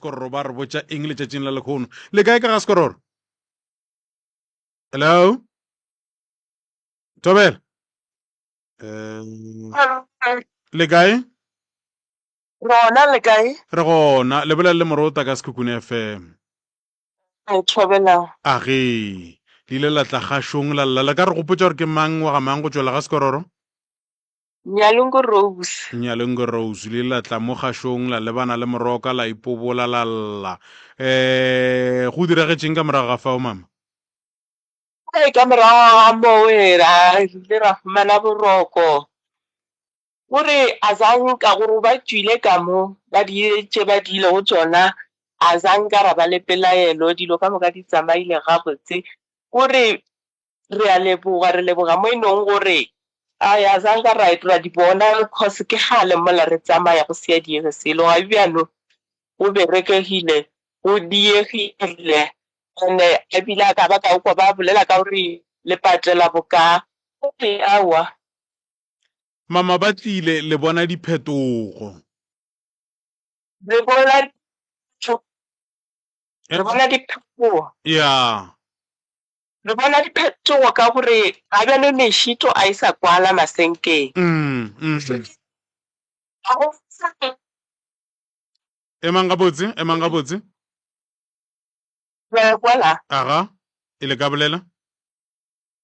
Sekororo ba re botša eng letšatšing la lekhono. Le kae ka ga Sekororo? Hello? Thobela. Eh, le kae? Rona le kae? Re gona. Le bolela le Morota ka Sekhukhune FM. Re thobela. A ge. Le ile la tla kgašong la lla. Le ka re gopotša gore ke mang wa ga mang go tšwela ga Sekororo? Nyalongo Rose. Nyalongo Rose. Le ile la tla mo kgašong la lebana le Moroka la ipobola la lla. Eh, go diragetšeng ka morago ga fao mama? Ee, ka morago ga moo ra ile ra fumana boroko. Gore a zanka gore ba tšwile ka mo ba di tše ba diilego tšona, a zanka ra ba le pelaelo, dilo ka moka di tsamaile gabotse. Gore re a leboga, re leboga mo e nong gore ai a zanka ra ra di bona cause ke kgale mola re tsamaya go se ya diege selo. Ga bjalo go berekegile, go diegile ene ebile a ka ba ka kwa ba bolela ka gore le patela boka. Aowa. Mama ba tlile le bona diphetogo. Re bona re bona diphetogo. Ya. Re bona diphetogo ka gore ga bjale mešito a e sa kwala masenkeng. Mm, mm. Ga go sa Emang gabotse, emang gabotse. Re kwala. Aga, e le ka bolela?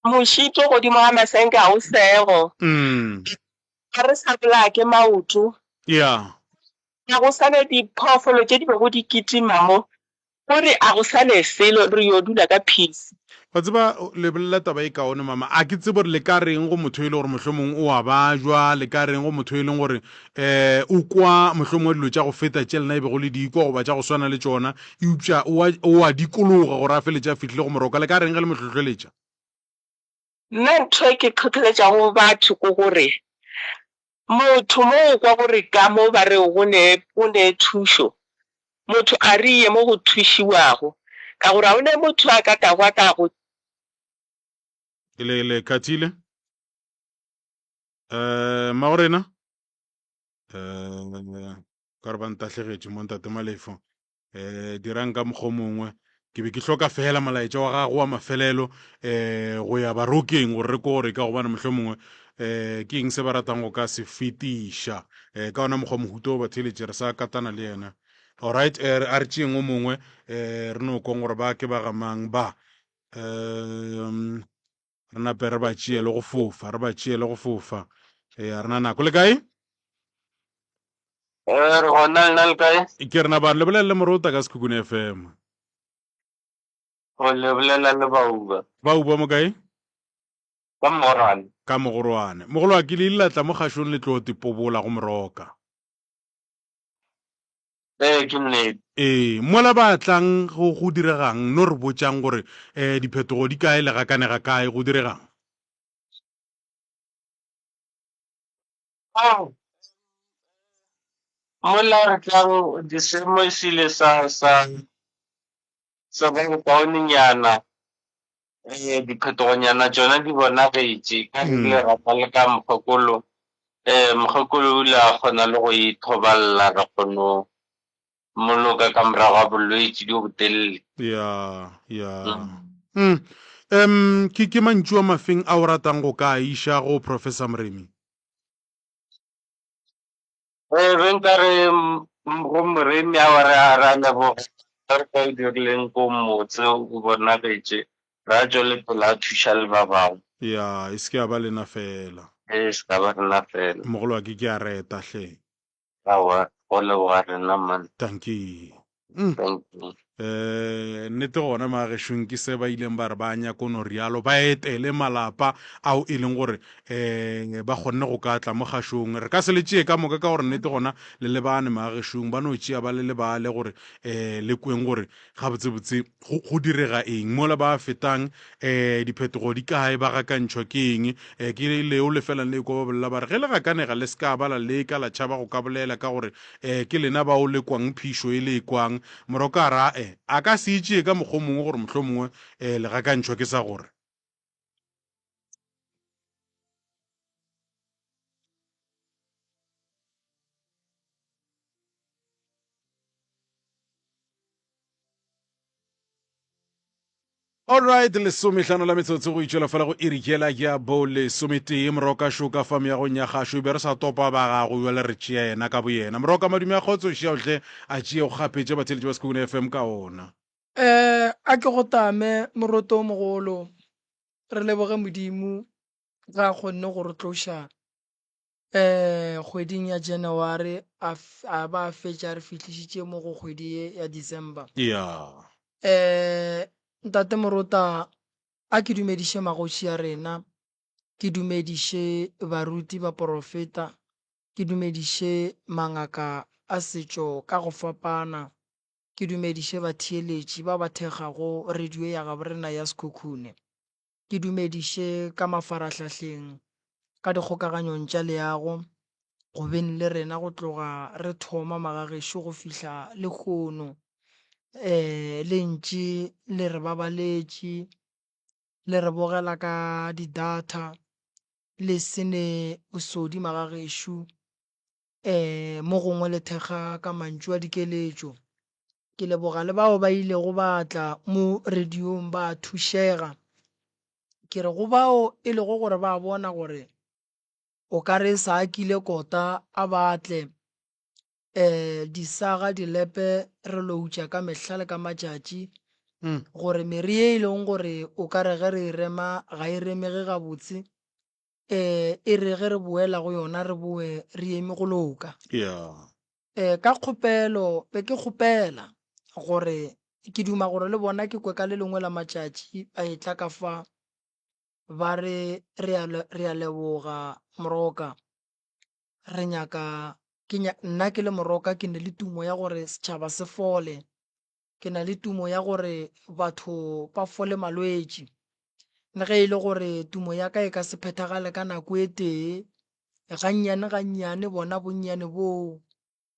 Mošito godimo ga masenke ga o sego. Mm. Ga re sa bolaya ke maoto. Yeah. Ga go sa ne diphoofolo tše di bego di kitima mo. Gore a go sa ne selo, re yo dula ka peace. Wa tseba, le bolela taba e kaone, mama. A ke tsebe gore le ka reng go motho e le gore mohlomong o a bajwa, le ka reng go motho e leng gore um o kwa mohlomongwe dilo tša go feta tše lena e bego le di kwa goba tša go swana le tšona, eupša o a, o a dikologa gore a feletše a fihlile go moroka. Le ka reng ge le mo hlohleletša? Nna ntho e ke hlohleletšago batho ke gore motho mo o kwa gore ka mo ba re go ne, go ne thušo, motho a re ye mo go thušiwago, ka gore ga go ne motho a ka tlago a tla go. Le, le khathile? Um, mmagorena? Um, ka re ba ntahlegetše mo ntate Malefo. Um, dirang ka mokgwa o mongwe. Ke be ke hloka fela molaetša wa gago wa mafelelo um go ya barokeng gore re ko gore ka gobane mohlomongwe um ke eng se ba ratang go ka se fetiša um ka ona mokgwa mohuta o batheeletše re sa katana le yena. Alright, eh, a re tšeeng o mongwe um re no kwang gore ba ke ba ga mang ba. Um re nape re ba tšee le go fofa, re ba tšee le go fofa. Ee, a rena nako. Le kae? Eh, re gona lena le kae? Ke rena ba le bolela le Morota ka Sekhukhune FM. Go le bolela le Bauba. Bauba mo kae? Ka Mogorwane. Ka Mogorwane. Mogolo wa ke le ile la tla mo kgašong le tlo tipobola go Moroka. Ee, ke nnete. Ee, mola ba tlang go go diregang, no re botšang gore um diphetogo di kae le gakanega kae, go diregang? Mola re tlang disemo e se ile sa sa sa ba bokaonenyana, um diphetogonyana tšona di bonagetše ka re ile ra ba le ka mokgekolo. Um mokgekolo o ile a kgona le go ithoballa ra kgono mmoloka ka morago ga bolwetši bjo botelele. Ya, ya. Mm. Um, ke ke mantšu a mafeng a o ratang go ka a iša go Professor Moremi? Ee, be nka re go Moremi aowa re a re a leboga ka ka o dirileng ko motse o bonagetše, re a tšwele pele a thuša le ba bangwe. Ya, e se ke ya ba lena fela. Ee, e se ka ba rena fela. Mogolo wa ke ke a reta hle. Aowa, go leboga rena man. Dankie. Mm. Thank you. Eh, nnete gona magešong ke se ba ileng ba re ba nyako no rialo ba etele malapa ao e leng gore um ba kgonne go ka tla mo kgašong re ka se le tšee ka moka ka gore nnete gona le lebane magešong ba no tšea ba le lebale gore um le kweng gore Gabotsebotse go, go direga eng mola ba fetang? E, diphetogo di kae? Ba gakantšhwa ke eng? E, ke leo le felang le ekwa ba bolela ba re, Ge le gakanega le se ka ba la leka la tšhaba go ka bolela ka gore e, ke lena bao le kwang phišo e le e kwang. Moroka a ra, e, a ka se e tšee ka mokgwa o mongwe gore mohlomongwe e, le gakantšhwa ke sa gore. Alright, lesomehlano la metsotso go itšwela fela go iri yela ya bo lesometee. Moroka šo ka fa meagong ya gašo, e be re sa topa ba gago, bjale re tšea yena ka boyena. Moroka, madume a kgotso, šia o hle a tšee o kgapetše batheeletši ba Sekhukhune FM ka ona. Eh, a ke go tame, moroto o mogolo. Re leboge Modimo ge a kgonne go re tloša eh kgweding ya January a, a ba a fetša a re fihlišitše mo go kgwedi ye ya December. Ya. Eh, Ntate Morota, a ke dumediše magoši a rena, ke dumediše baruti, baporofeta, ke dumediše mangaka a setšo ka go fapana, ke dumediše batheeletši ba ba thekgago radio ya gaborena ya Sekhukhune. Ke dumediše ka mafarahlahleng, ka dikgokaganyong tša leago, go beng le rena go tloga re thoma magagešo go fihla lehono. Le ntše le re babaletše, le re bogela ka di-data, le se ne bosodi magagešo. Mo gongwe le thekga ka mantšu a dikeletšo. Ke leboga le bao ba ilego ba tla mo radiong ba thušega. Ke re go bao e lego gore ba bona gore o ka re sa akile kota a ba tle. Disaga, dilepe re loutša ka mehla le ka matšatši gore mere ye e leng gore o ka re ge re e rema ga e remege gabotse E re ge re boela go yona re boe re eme go loka. Ka kgopelo, be ke kgopela gore ke duma gore le bona ke kwe ka le lengwe la matšatši ba etla ka fa ba re re a, re a leboga Moroka. Re nyaka, ke nya, nna ke le Moroka ke ne le tumo ya gore setšhaba se fole. Ke na le tumo ya gore batho ba fole malwetši. Le ge e le gore tumo ya ka e ka se phethagale ka nako e tee, gannyane gannyane bona bonnyane boo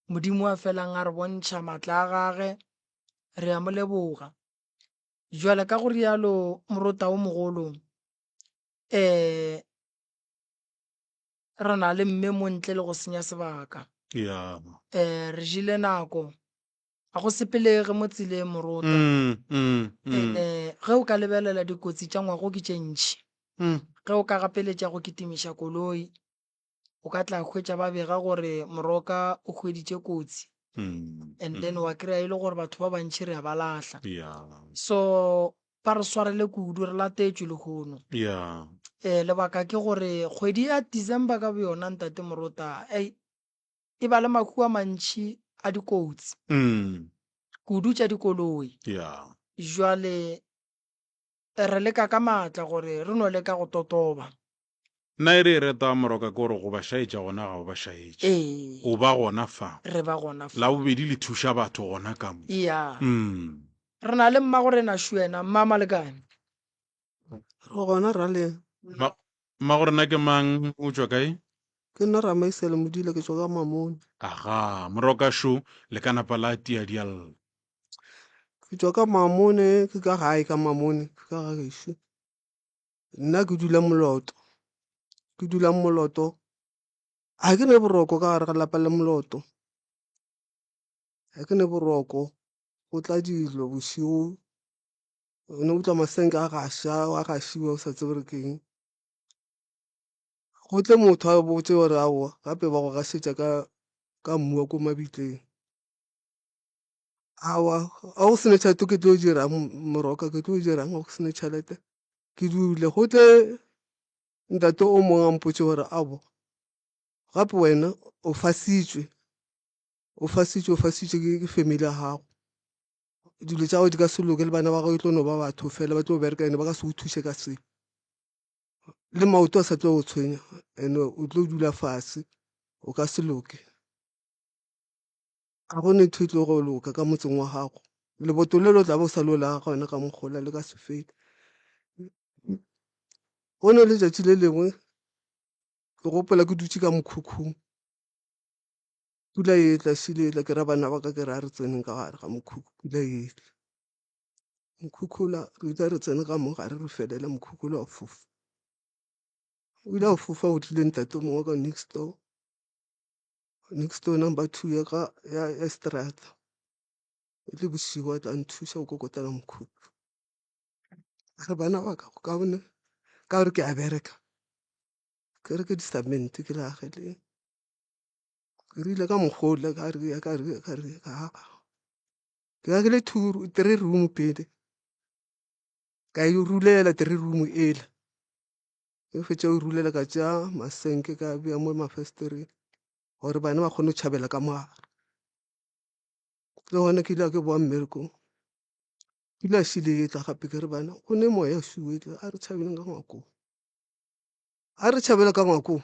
Modimo a felang a re bontšha matla a gage, re a mo leboga. Jwale ka go rialo morota o mogolo, um re na le mme mo ntle le go senya sebaka. Um re jele nako. Ga go sepelege mo tseleng morota. Ene ge o ka lebelela dikotsi tša ngwago ke tše ntši. Ge o ka gapeletša go kitimiša koloi, o ka tla hwetša ba bega gore moroka o hweditše kotsi. And then wa kry-a e le gore batho ba bantši re a ba lahla. So ba re swarele kudu, re latetšwe lehono. Lebaka ke gore kgwedi ya December ka boyona ntate Morota, ei, e ba le mahu a mantši a dikotsi, kudu tša dikoloi. Jwale re leka ka maatla gore re no leka go totoba. Nna e re e reta Moroka ke gore go ba šaetša gona ga o ba šaetše. Ee. O ba gona fa. Re ba gona fa. La bobedi le thuša batho gona ka mo. Ya. Re na le mmagorena Šuena. Mmama le kae? Re gona Raleng. Mmagorena ke mang? O tšwa kae? Ke nna Ramaisele Modila, ke tšwa ka Mamone. Aga, Moroka šo, le ka napa la tia dialla. Ke tšwa ka Mamone, ke ka gae ka Mamone, ke ka ga gešo. Nna ke dula Moloto, ke dula Moloto. Ga ke ne boroko ka gare ga lapa la Moloto. Ga ke ne boroko, go tla dilo bošego. O ne utlwa masenke a gaša, a gašiwa o sa tsebe gore ke eng. Go tle motho a botse gore aowa gape ba go gašetša ka ka mmu wa ko mabitleng. Aowa ga go sena tšhelete ke tlo dirang moroka ke tlo dirang ga go sena tšhelete. Ke dule go tle ntate o mongwe a mpotše gore aowa gape wena o fasitšwe, o fasitšwe, o fasitšwe ke family ya gago. Dilo tša gago di ka se loke le bana ba gago e tlo no ba batho fela ba tlo bereka ene ba ka se go thuše ka selo. Le maoto a sa tlo go tshwenya ene o tlo dula fase o ka se loke. Ga go ne ntho e tlo go loka ka motseng wa gago. Leboto le le tla be o sa le o le aga gona ka mokgola le ka se fele. Go ne letšatši le lengwe ke gopola ke dutše ka mokhukhung. Pula e etla, šile etla, ke ra bana ba ka ke re a re tseneng ka gare ga mokhukhu, pula e etla. Mokhukhu la, re ile re tsene ka mo gare re felela, mokhukhu la wa fofa. O ile a fofa o tlile ntate o mongwe ka next door, next door number 2 ya ka ya, ya strata. E tle bošego a tla nthuša go kokotela mokhukhu. A re bana ba ka go kaone ka gore ke a bereka ke reke disamente ke le ageleng. Ke rile ka mokgwa ka re ka re ka re ka aga. Ke agile three room pele ka e rulela three room ela. Ke fetša go rulela ka tšea masenke ka bea mo mafestereng gore bana ba kgone go tšhabela ka mogare. Le gona ke ile ke boa mmerekong pula šile e tla gape ke re bana go ne moya šuwe tla a re tšhabeleng ka ngwakong. A re tšhabela ka ngwakong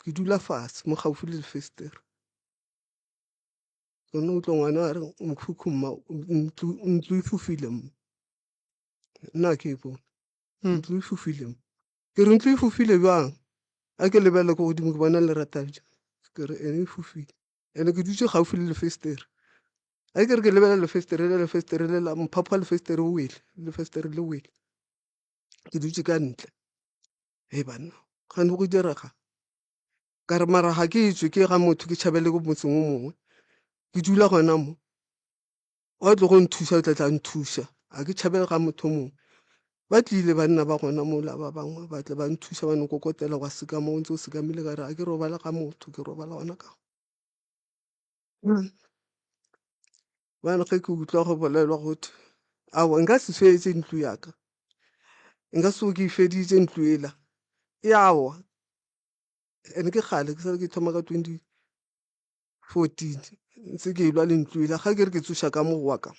ke dula fase mo gaufi le lefestere. Ke no utlwa ngwana a re mokhukhu mma ntlo e fofile mma. Nna ke e bone. Ntlo e fofile mma. Ke re ntlo e fofile bjang? A ke lebelela ko godimo ke bona leratadima. Ke re ene e fofile. Ene ke dutše gaufi le lefestere. A ke re ke lebelela lefestere le lefestere le la mphapho wa lefestere o wele, lefestere le wele. Ke dutše ka ntle. Hei banna, gane go direga. Ka re mara ga ke tšwe ke ga motho ke tšhabele ko motseng o mongwe. Ke dula gona mo. Wa tlo go nthuša o tla tla nthuša. Ga ke tšhabele ga motho o mongwe. Ba tlile banna ba gona mola ba bangwe ba tle ba nthuša ba no kokotela gwa sekama o ntse o sekamile ka re ga ke robale ga motho ke robala gona ka. Bjale ge ke utlwa go bolelwa gothwe aowa nka se fetše ntlo ya ka, nka se ke e feditše ntlo ela e a wa. And ke kgale ke sale ke thoma ka 2014 ntse ke elwa le ntlo ela. Ga ke re ke tsoša ka mo go wa ka,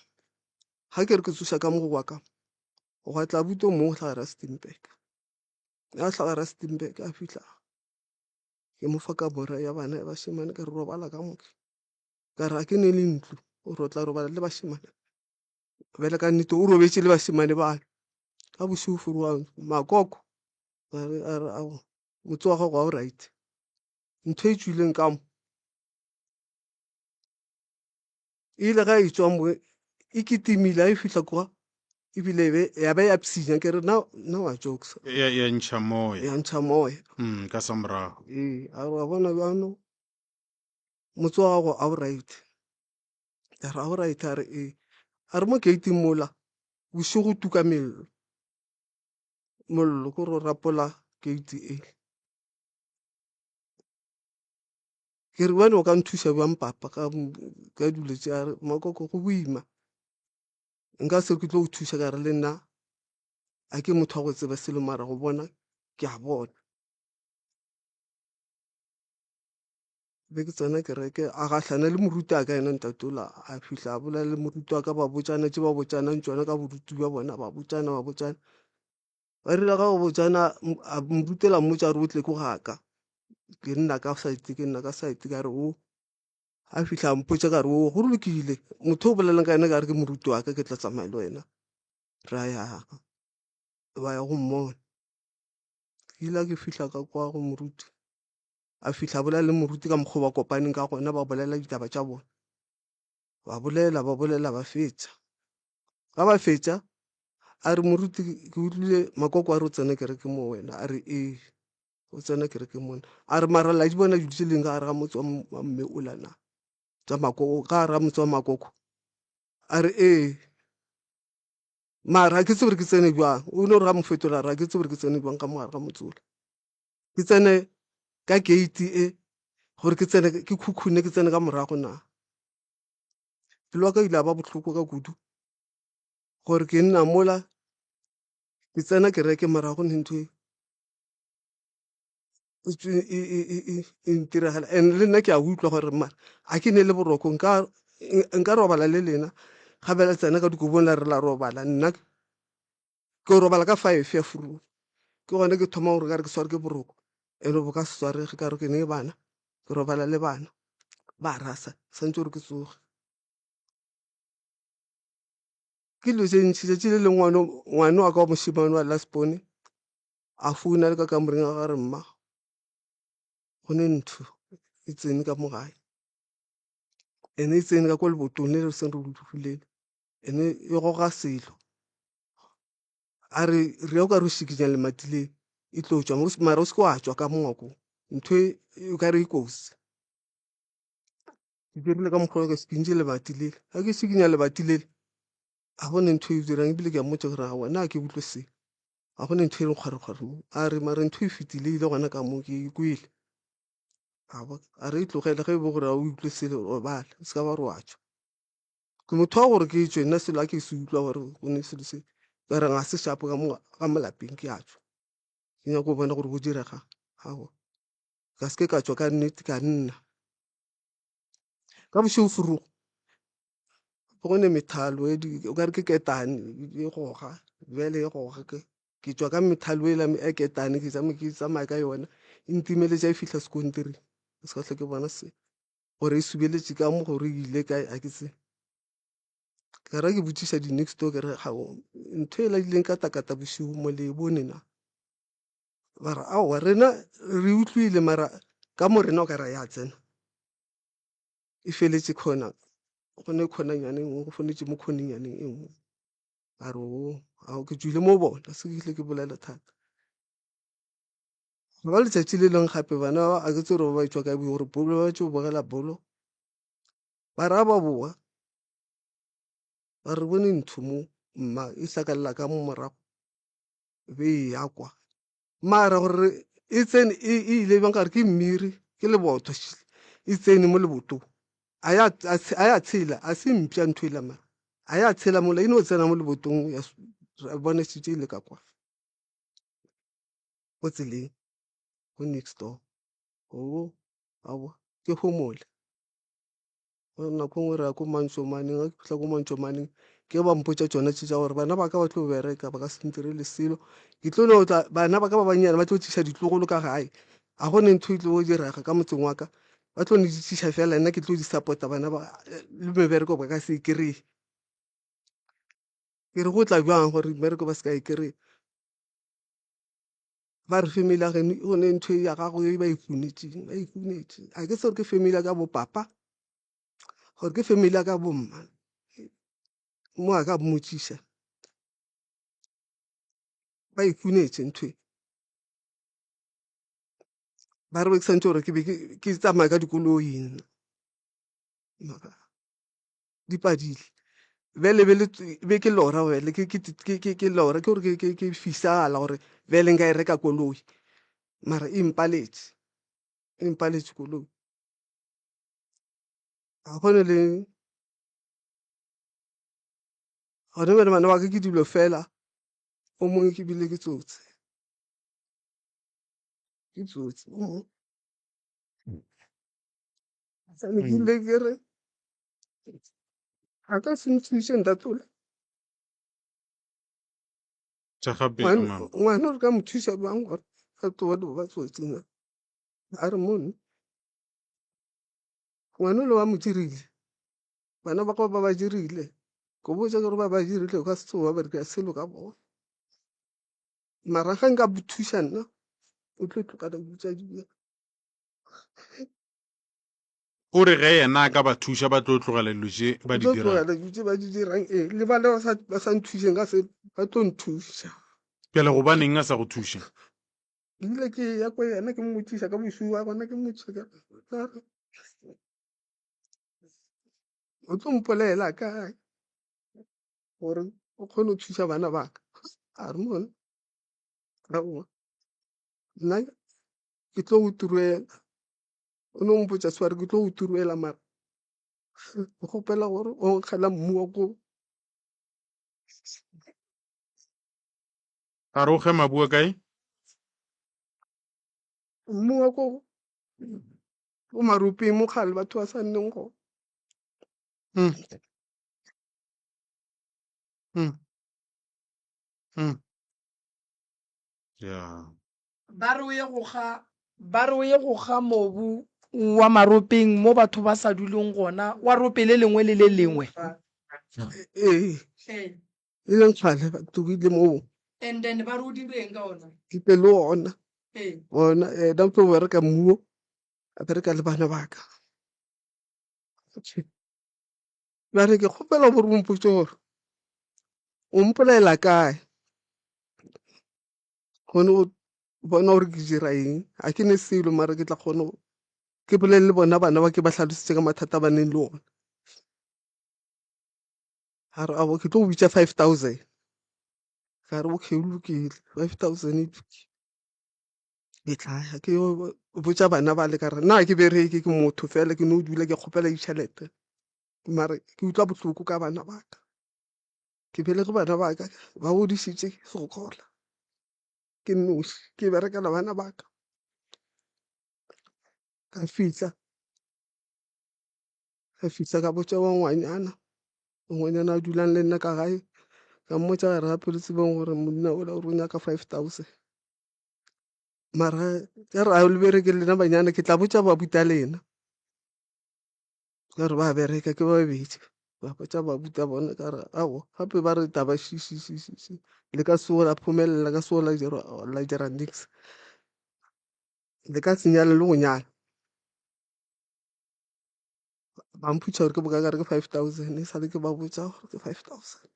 ga ke re ke tsoša ka mo go wa ka, gwa tla abuti o mongwe go hlaga Rustenburg. A hlaga Rustenburg a fihla ke mo fa kamora ya bana ya bašemane ka re robala ka moka. Ka re ga ke ne le ntlo gore o tla robala le bašemane. Bjale ka nnete o robetše le bašemane bale. Ka bošego forogang makoko a re a re aowa motse wa gago ga o right. Ntho e tšwileng ka mo e ile ga e tšwa mo e kitimile ga e fihla kwa ebile e be ya be ya psinya ke re now now a jokes Ya, ya ntšha moya. ya ntšha moya Ka sa morago. Ee, a re wa bona bjano motse wa gago ga o right. Ka re ga o right a re ee. A re mo gate-ing mola bošego tuka mello, mollo ke gore o rapola gate ele. Ke re bjale o ka nthuša bjang papa ka ka dilo tše a re makoko go boima nka se ke tlo go thuša ka re le nna a ke motho wa go tseba selo mara go bona ke a bona. Be ke tsena kereke a gahlana le moruti a ka yena ntate ola a fihla a bolela le moruti wa ka ba botšana tše ba botšanang tšona ka boruti bja bona ba botšana ba botšana. Ba rile ga go botšana a moruti la mmotša a re o tle ko ga ka ke nna ka side ke nna ka side ka re o a fihla a mpotša ka re o go lokile motho o bolelang ka yena ka re ke moruti wa ka ke tla tsamaya le wena ra ya ba ya go mmona. Ke ile ke fihla ka kwa go moruti a fihla a bolela le moruti ka mokgwa o ba kopaneng ka gona ba bolela ditaba tša bona. Ba bolela ba bolela ba fetša. Ga ba fetša a re moruti ke utlwile makoko a re o tsena kereke mo wena a re ee o tsena kereke mona a re mara la di bona dilo tse leng ka gare ga motse wa mme ola na tša makoko ka gare ga motse wa makoko a re ee mara ga ke tsebe gore ke tsene bjang o no re ga mo fetola a re ga ke tsebe gore ke tsene bjang ka mo gare ga motse ola ke tsene ka gate e gore ke tsene ke khukhune ke tsene ka morago na pelo ya ka ile ya ba bohloko ka kudu gore ke nna mola ke tsena kereke mara go ne ntho e e ntiragela and le nna ke a utlwa gore mara ga ke ne le boroko nka nka robala le lena ga bela tsena ka dikobong la re la robala nna ke robala ka 5 ya furu ke gone ke thoma gore ka re ke sware ke boroko ene bo ka se swarege ka re ke ne bana ke robala le bana ba rasa santse gore ke tsoge ke dilo tše ntši tšatši le lengwe ngwane wa ka wa mošemane wa last born a founa le ka kamoreng a gare mma go ne ntho e tsene ka mo gae ene e tsene ka kwa lebotong le re seng re le ene e goga selo a re re o ka re o šikinya lemati le e tlo tšwa mara o se ke wa tšwa ka mo ngwakong ntho e o ka re e kotsi. Ke dirile ka mokgwa ka šikintše lebati lele ga ke šikinya lebati lele Ga go ne ntho e dirang ebile ke a mmotša gore aowa nna ga ke utlwe selo. Ga go ne ntho e reng kgware-kgware mo. A re mara ntho e fetile ile gona ka mo ke e kwele. A bo a re e tlogele ge e bo gore ga o utlwe selo robala o se ka ba re wa tšwa. Ke motho wa gore ke tšwe nna selo ga ke se utlwa gore go ne selo se ka reng ga se shapo ka mo ka mo lapeng ke a tšwa. Ke nyaka go bona gore go diregang. Aowa ka se ke ka tšwa ka nnete ka nna. Ka bošego furugo go ne methalo e o ka re ke ketane e goga bjale e goga ke ke tšwa ka methalo ela e ketane ke tšama ke tsamaya ka yona e ntimeletša e fihla sekontiring ke se ka hlwa ke bona se gore e subeletše ka mo gore e ile kae a ke tsebe. Ka ra ke botšiša di-next door ke re gao ntho e la ileng ka takata bošego mo le e bone na? Ba re aowa rena re utlwile mara ka mo rena o ka ra ya tsena e feletše khona go ne khonanyaneng nngwe go fonetše mo khonenyaneng e nngwe ba re o ao ke tšwile mo bona se ke ile ke bolela thata ba letšatši le leng gape bana ba a ke tsere ba tšwa kae gore bolo ba tšo bogela bolo ba ra ba boa ba re bone ntho mo mma e hlakalela ka mo morago be e ya kwa mara gore e tsene e e ile bjang kare ke mmiri ke lebotho šile e tsene mo lebotong a ya a ya tshela a se mpša ntho e la mara a ya tshela mola e no tsena mo lebotong ya ra bona šitše ile ka kwa go tseleng go next door o aowa ke homole Nako e nngwe re ya ko mantšomaneng, ge ke fihla ko mantšomaneng ke ba mpotša tšona tše tša gore bana ba ka ba tlo bereka ba ka se ntirele selo. Ke tlo no tla bana ba ka ba bannyane ba tlo tliša ditlogolo ka gae, ga go ne ntho e tlo direga ka motseng wa ka, ba tlo no di tliša fela nna ke tlo di support-a bana ba le mebereko ba ka se e kry-e. Ke re go tla bjang gore mmereko ba se ka e kry-a? Ba re family ya geno go ne ntho ya gago e ba e hunetšeng, ba e hunetše. A ke se gore ke family ya ka bo papa gore ke family ya ka bo mma, mo a ka mmotšiša ba e hunetše ntho e. Ba re be ke santše gore ke be ke tsamaya ka dikoloi nna mara di padile. Bjale be le be ke lora bjale ke ke ke ke lora ke gore ke ke ke fisagala gore bjale nka e reka koloi mara e mpaletše, e mpaletše koloi. Ga go ne le gona bjale bana ba ka ke dilo fela o mongwe ke bile ke tsotsi, ke tsotsi o mongwe. Ke ile ke re a ka se nthuše ntatola. Ngwana re ka mo thuša bjang gore a tlogele go ba tsotsi na? A re mono ngwana ole ba mo dirile, bana ba gagwe ba ba dirile. Ko botša ke gore ba ba dirile o ka se tsoge wa bereka selo ka bona. Mara ge nka mo thuša nna o tlo tlogela go utswa dilo. O re ge yena a ka ba thuša ba tlo tlogela dilo tše ba di Tlo dirang. tlogela dilo tše ba di dirang ee le bale ba sa ba sa nthušeng ka selo ba tlo nthuša. Bjale gobaneng a sa go thuše? Ke ile ke ya ko yena ke mmotšiša ka bošego wa gona ke mmotšiša ka ka re o tlo mpolela kae gore o kgone go thuša bana ba ka? A re mona aowa nna ke tlo go turela. O no mpotša se wa re ke tlo go turela mara ke kgopela gore o nkgela mmu wa ko. A re o kge mabu a kae? Mmu wa ko ko maropeng mo kgale batho ba sa nneng gona. Mm. Mm. Mm. Yeah. Ba re o ye go kga, ba re o ye go kga mobu wa maropeng mo batho ba sa duleng gona, wa rope le lengwe le le lengwe. Ee, e leng kgale ba togile moo. And then ba re o direng ka ona? Ke tle le ona. Ee. Ona, ena o tlo bereka mmuo, a bereka le bana ba ka. Bjale ke kgopela gore o mpotše gore o mpolela kae. Kgone go bona gore ke dira eng, ga ke ne selo mara ke tla kgona go ke bolele le bona bana ba ke ba hlalosetše ka mathata a ba neng le ona. A re aowa ke tlo go bitša 5000. Ka re okay o lokile, 5000 e lokile. Ke tla ya ke yo botša bana bale ka re nna ga ke bereke ke motho fela ke no dula ke kgopela ditšhelete mare ke utlwa bohloko ka bana ba ka. Ke belege bana ba ka ba godišitše ke sokola ke nnoši ke berekela bana ba ka. Ka fihla ka fihla ka botša wa ngwanyana, ngwanyana a dulang le nna ka gae ka mmotša ka re gape le tsebeng gore monna ola o re o nyaka 5000. Mara ka re a le bereke lena banyana ke tla botša ba buta lena. Ka re ba bereka ke ba babedi ba botša ba buta bona ka re aowa gape ba re taba ši ši ši ši ši le ka se la phomelela le ka se la dira la dira nix le ka se nyale le go nyala. Ba mpotša gore ke bokae ka re ke 5000 e sale ke ba botša gore ke 5000.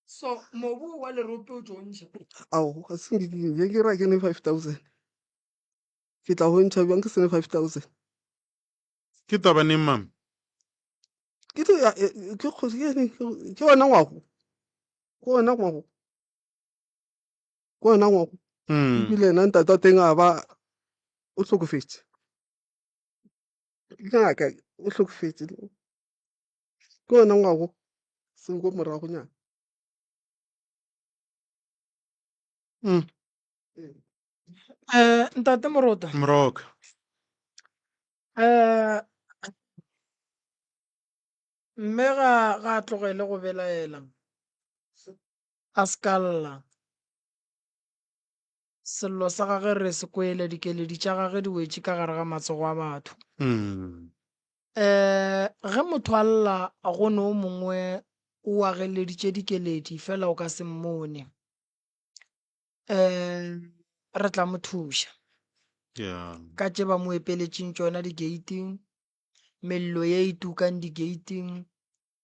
So mobu wa lerope o tšo ntšha? Ao, ga se nke ke ke ra ke ne 5000. Ke tla go ntšha bjang ke se ne 5000? Ke taba neng mama? Ke tlo ya e, ke kgosi ke neng? Ke ona ngwago. Ke ona ngwago. Ke ona ngwago. Ebile yena ntate wa teng a ba o hlokofetše. Ngaka o hlokofetše. Ke ona ngwago seng ko moragonyana. Mm. Eh, ntate Morota. Moroka. Eh, mme ga ga a tlogele go belaela a se ka lla sello sa gage re se kwele dikeledi tša gage di wetše ka gare ga matsogo a batho Mm. Eh, ge motho a lla go ne o mongwe o ageleditše dikeledi fela o ka se mmone. Eh, re tla mo thuša Yeah. ka tše ba mo epeletšeng tšona di-gate-ing, mello ye e tukang di-gate-ing,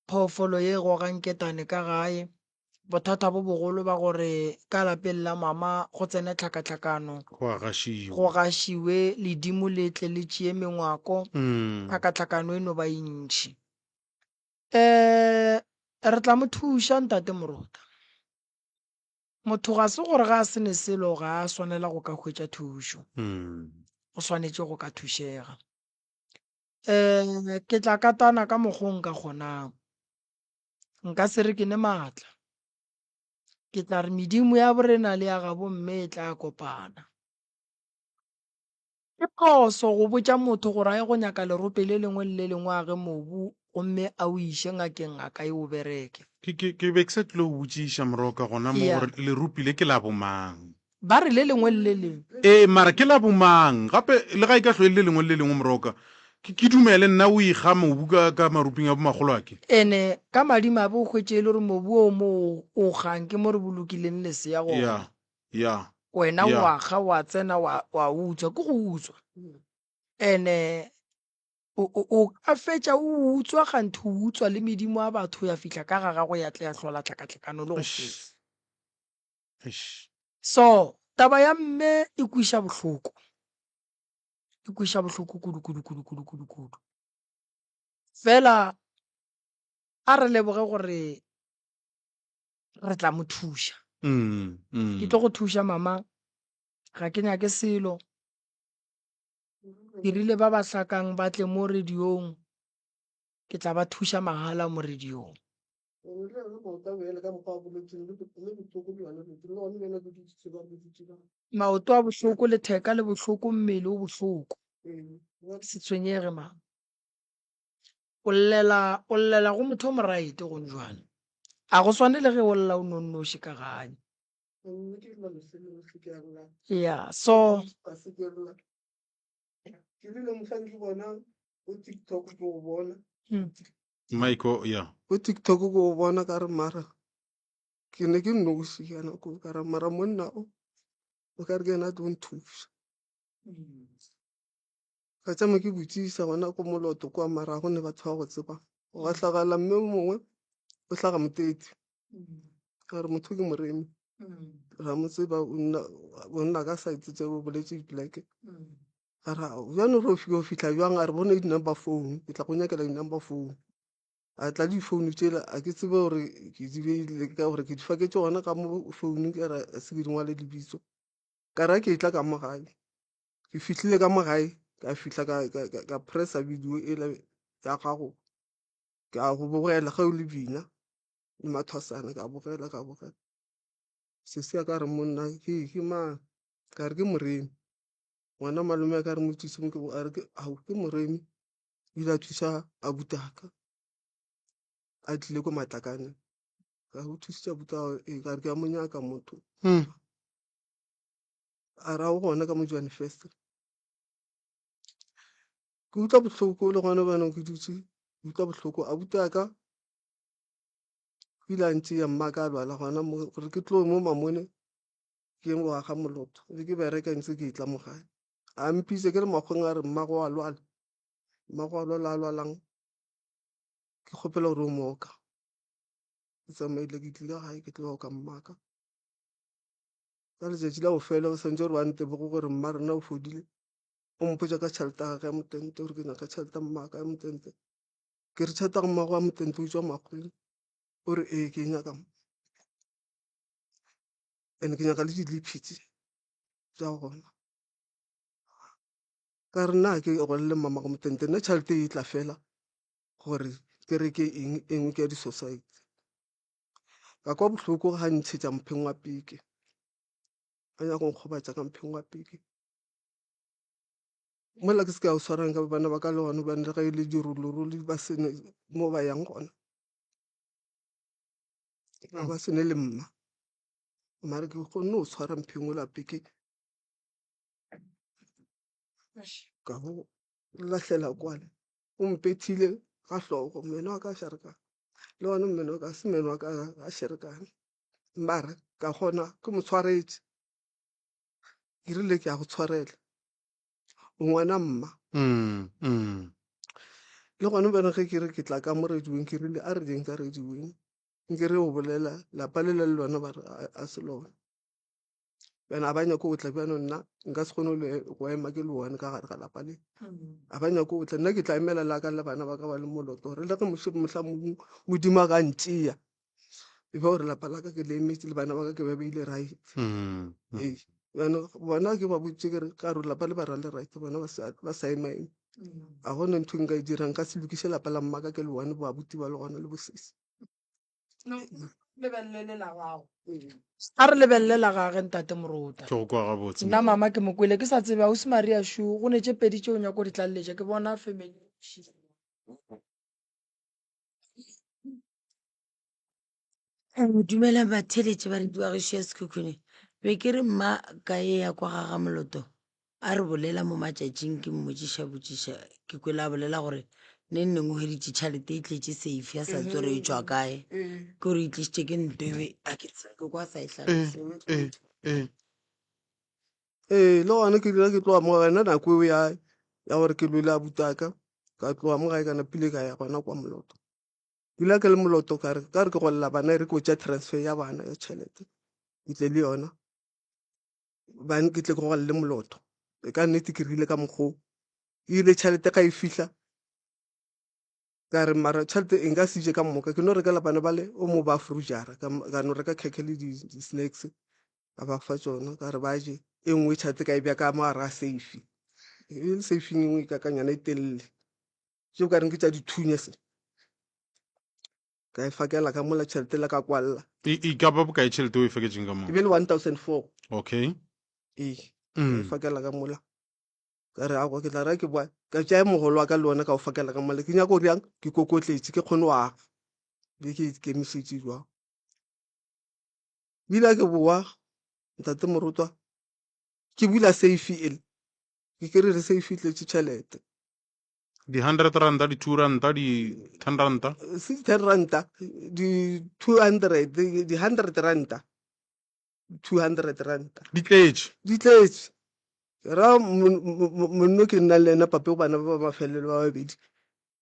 phoofolo ye e gogang ketane ka gae, bothata bo bogolo ba gore ka lapeng la mama go tsene tlhakatlhakano, Go a gašiwa. go gašiwe ledimo le tle le tšee mengwako, Mm. tlhakatlhakano e no ba e ntši. Um re tla mo thuša Ntate Morota. Motho ga se gore ga a se ne selo ga a swanela go ka hwetša thušo. Mm. O swanetše go ka thušega. Um ke tla katana ka mokgo nka kgonang. Nka se re ke ne maatla. Ke tla re medimo ya borena le ya gabo mme e tla kopana. Ke phoso go botša motho gore a ye go nyaka lerope le lengwe le le lengwe a ge mobu gomme a o iše ngakeng ngaka e o bereke. Ke, ke, ke be ke sa tlilo go botšiša Moroka gona mo Yeah. gore leropi le ke la bomang. Ba re le lengwe le le lengwe. Ee, mara ke la bomang? Gape le ga e ka hlwe e le le lengwe le le lengwe Moroka, ke, ke dumele nna o ikga mobu ka, ka maruping a bomakgoloake. Ene ka madimabe o hwetše e le gore mobu o mo o kgang ke mo re bolokileng lesea gona. Ya, ya, Wena ya. wa kga wa tsena wa, wa utswa, ke go utswa. Ene o, o, o ka fetša o utswa kganthe o utswa le medimo ya batho ya fihla ka ga gago ya tle ya hlola tlhakatlhakano le go Eish, feta. eish. So taba ya mme e kweša bohloko, e kweša bohloko kudu kudu kudu kudu kudu kudu. Fela a re leboge gore re tla mo thuša. Mm, Ke mm. tlo go thuša mama, ga ke nyake selo. Ke rile ba ba hlakang ba tle mo radiong, ke tla ba thuša mahala mo radiong. Maoto a bohloko, letheka le bohloko, mmele o bohloko. Se tshwenyege mama. O llela, o llela go motho o mo right gone jwale. A go swane le ge o lla o nonnoši ka gae. Yeah, so Ke rile mohlang ke bona go TikTok ke go bona. Michael, ya. Go TikTok ke go bona ka re mara ke ne ke nnoši ka nako ka re mara monna o o ka re ke yena a tlo nthuša. Ka tšama ke botšiša gona ko Moloto kwa mara ga go ne batho ba go tseba. Gwa hlagala mme o mongwe o hlaga Moteti. Ka re motho ke moremi. Ra mo tseba o nna o nna ka side tse o boletše dipoleke. A re bjano re yo fihla bjang a re bone di-number phone ke tla go nyakela di-number phone. A tla difounu tšela a ke tsebe gore ke di beile ka gore ke di faketše gona ka mo founung ka re se ke di ngwale lebitso. Ka re ke tla ka mo gae, ke fihlile ka mo gae ka fihla ka pressa video ela ya gago ka go bogela ge o le bina le mathwasana ka bogela ka bogela. Sesi a ka re monna ke ke mang? Ka re ke Moremi. Ngwana malome a ka re mo tsise mo ke a re ke ao ke Moremi. O ile a thuša abutaka a tlile ko Matlakane. Ka re o thusitše abuta ee ka re ke a mo nyaka motho. A re a o gona ka mo Johannesburg. Ke utlwa bohloko le gona bjanong ke dutše ke utlwa bohloko abutaka o ile a ntšea mma ka a lwala gona mo gore ke tloge mo Mamone ke ye go aga moloto be ke bereka ntse ke etla mo gae. A mpitša ke le makgweng a re mmago wa lwala, mmago wa lwala a lwalang ke kgopela gore o mo oka. Ke tsamaile ke tlile gae ke tlo oka mmaka. Ka letšatši la bofelo o swantše gore ba nteboge gore mma rena o fodile, o mpotša ka tšhelete ya gagwe ya motente gore ke nyaka tšhelete ya mmaka ya motente. Ke re tšhelete ya mmago ya motente o tšwa makgweng, o re ee ke e nyaka and ke nyaka le dilipi tše tša gona. Ka re nna ke golele mmamago motente nna tšhelete e tla fela gore ke reke eng e nngwe ke ya di-society. Ka kwa bohloko ga ntšhetša mpheng wa peke, a nyaka go nkgobatša ka mpheng wa peke. Mola ke se ka o swarang ka bana ba ka le gona bane le ge e le dirolorolo ba sene mo ba yang gona. Ba sene le mma. Mare ke kgonne go tshwara mpheng ola peke ka go lahlela kwale. O mpethile ka hlogo meno a ka a šarakane le gona meno wa ka se meno wa ka a šerekane mara ka kgona ke mo tshwaretše ke rile ke a go tshwarela o ngwana mma. Le gona bjale ge ke re ke tla ka mo radiong ke rile a re jeng ka radiong nke re go bolela lapa le le lona ba re a se lona. Bjana a ba nyake go tla bjano nna nka se kgone go ema ke le one ka gare ga lapa le. A ba nyake go tla nna ke tla emela la ka le bana ba ka ba le moloto gore le ge mohla Modimo a ka ntšea e be gore lapa la ka ke le emetše le bana ba ka ke ba beile right. Ee, bjano bona ke ba botše ke re ka re lapa le ba ra le right bona ba sa ema eme. A gona ntho e nka e dirang nka se lokiše lapa la mmaka ke le one bo abuti ba le gona le bosesi. Lebelele la gago. A re lebelele la gage ntate Morota. Ke go kwa gabotse. Nna mama ke mo kwele ke sa tsebe ausi Maria Shu go ne tše pedi tše o nyako di tlaleletša ke bona family. Dumelang batheeletši ba radio ya gešo ya Sekhukhune. Be ke re mma ka ye ya kwa ga ga Moloto a re bolela mo matšatšing ke mmotšiša botšiša ke kwele a bolela gore neng neng o hweditše tšhelete e tletše safe ya sa tsore e tšwa kae ke gore e tlišitše ke ntwebe a ke tsebe ke kwa sa e hlalose. Ee, le gona ke dira ke tloga mo gae nna nako eo ya ya gore ke lwele abutaka ka tloga mo gae ka napile ka ya gona kwa Moloto. Ke ile ke le Moloto ka re ka re ke golela bana e re ke tšea transfer ya bana ya tšhelete ke tle le yona bane ke tle ke golele Moloto. E ka nnete ke rile ka mokgwa o ile tšhelete ga e fihla ka re mara tšhelete e nka se je ka moka ke no rekela bana bale o mo ba frujara ka ka no reka khekhe le di-snacks ka ba fa tšona ka re ba je e nngwe tšhelete ka e bja ka mo gare ga safe e le safeng e nngwe e kakanyana e telele tšeo ka reng ke tša dithunya se ka e fakela ka mola tšhelete la ka kwalla E, e ka ba bokae tšhelete o e faketšeng ka mo? E be le 1004. Okay. Ee, ka e fakela ka mola. Ka re aowa ke tla ra ke boa ka tšea mogolo wa ka le ona ka o fakela ka mola. Ke nyaka go riang ke kokotletše ke kgone go aga. Be ke ikemišetše jwang. Bile ke boa ntate Morutwa ke bula safe ele ke kry-ile safe e tletše tšhelete. Di-hundred ranta, di-two ranta, di-ten ranta. Se di-ten ranta, di-200, di-hundred ranta, 200 ranta. Di tletše. Di tletše. Ke ra monno ke nna le ena pape go bana ba ba mafelelo ba babedi.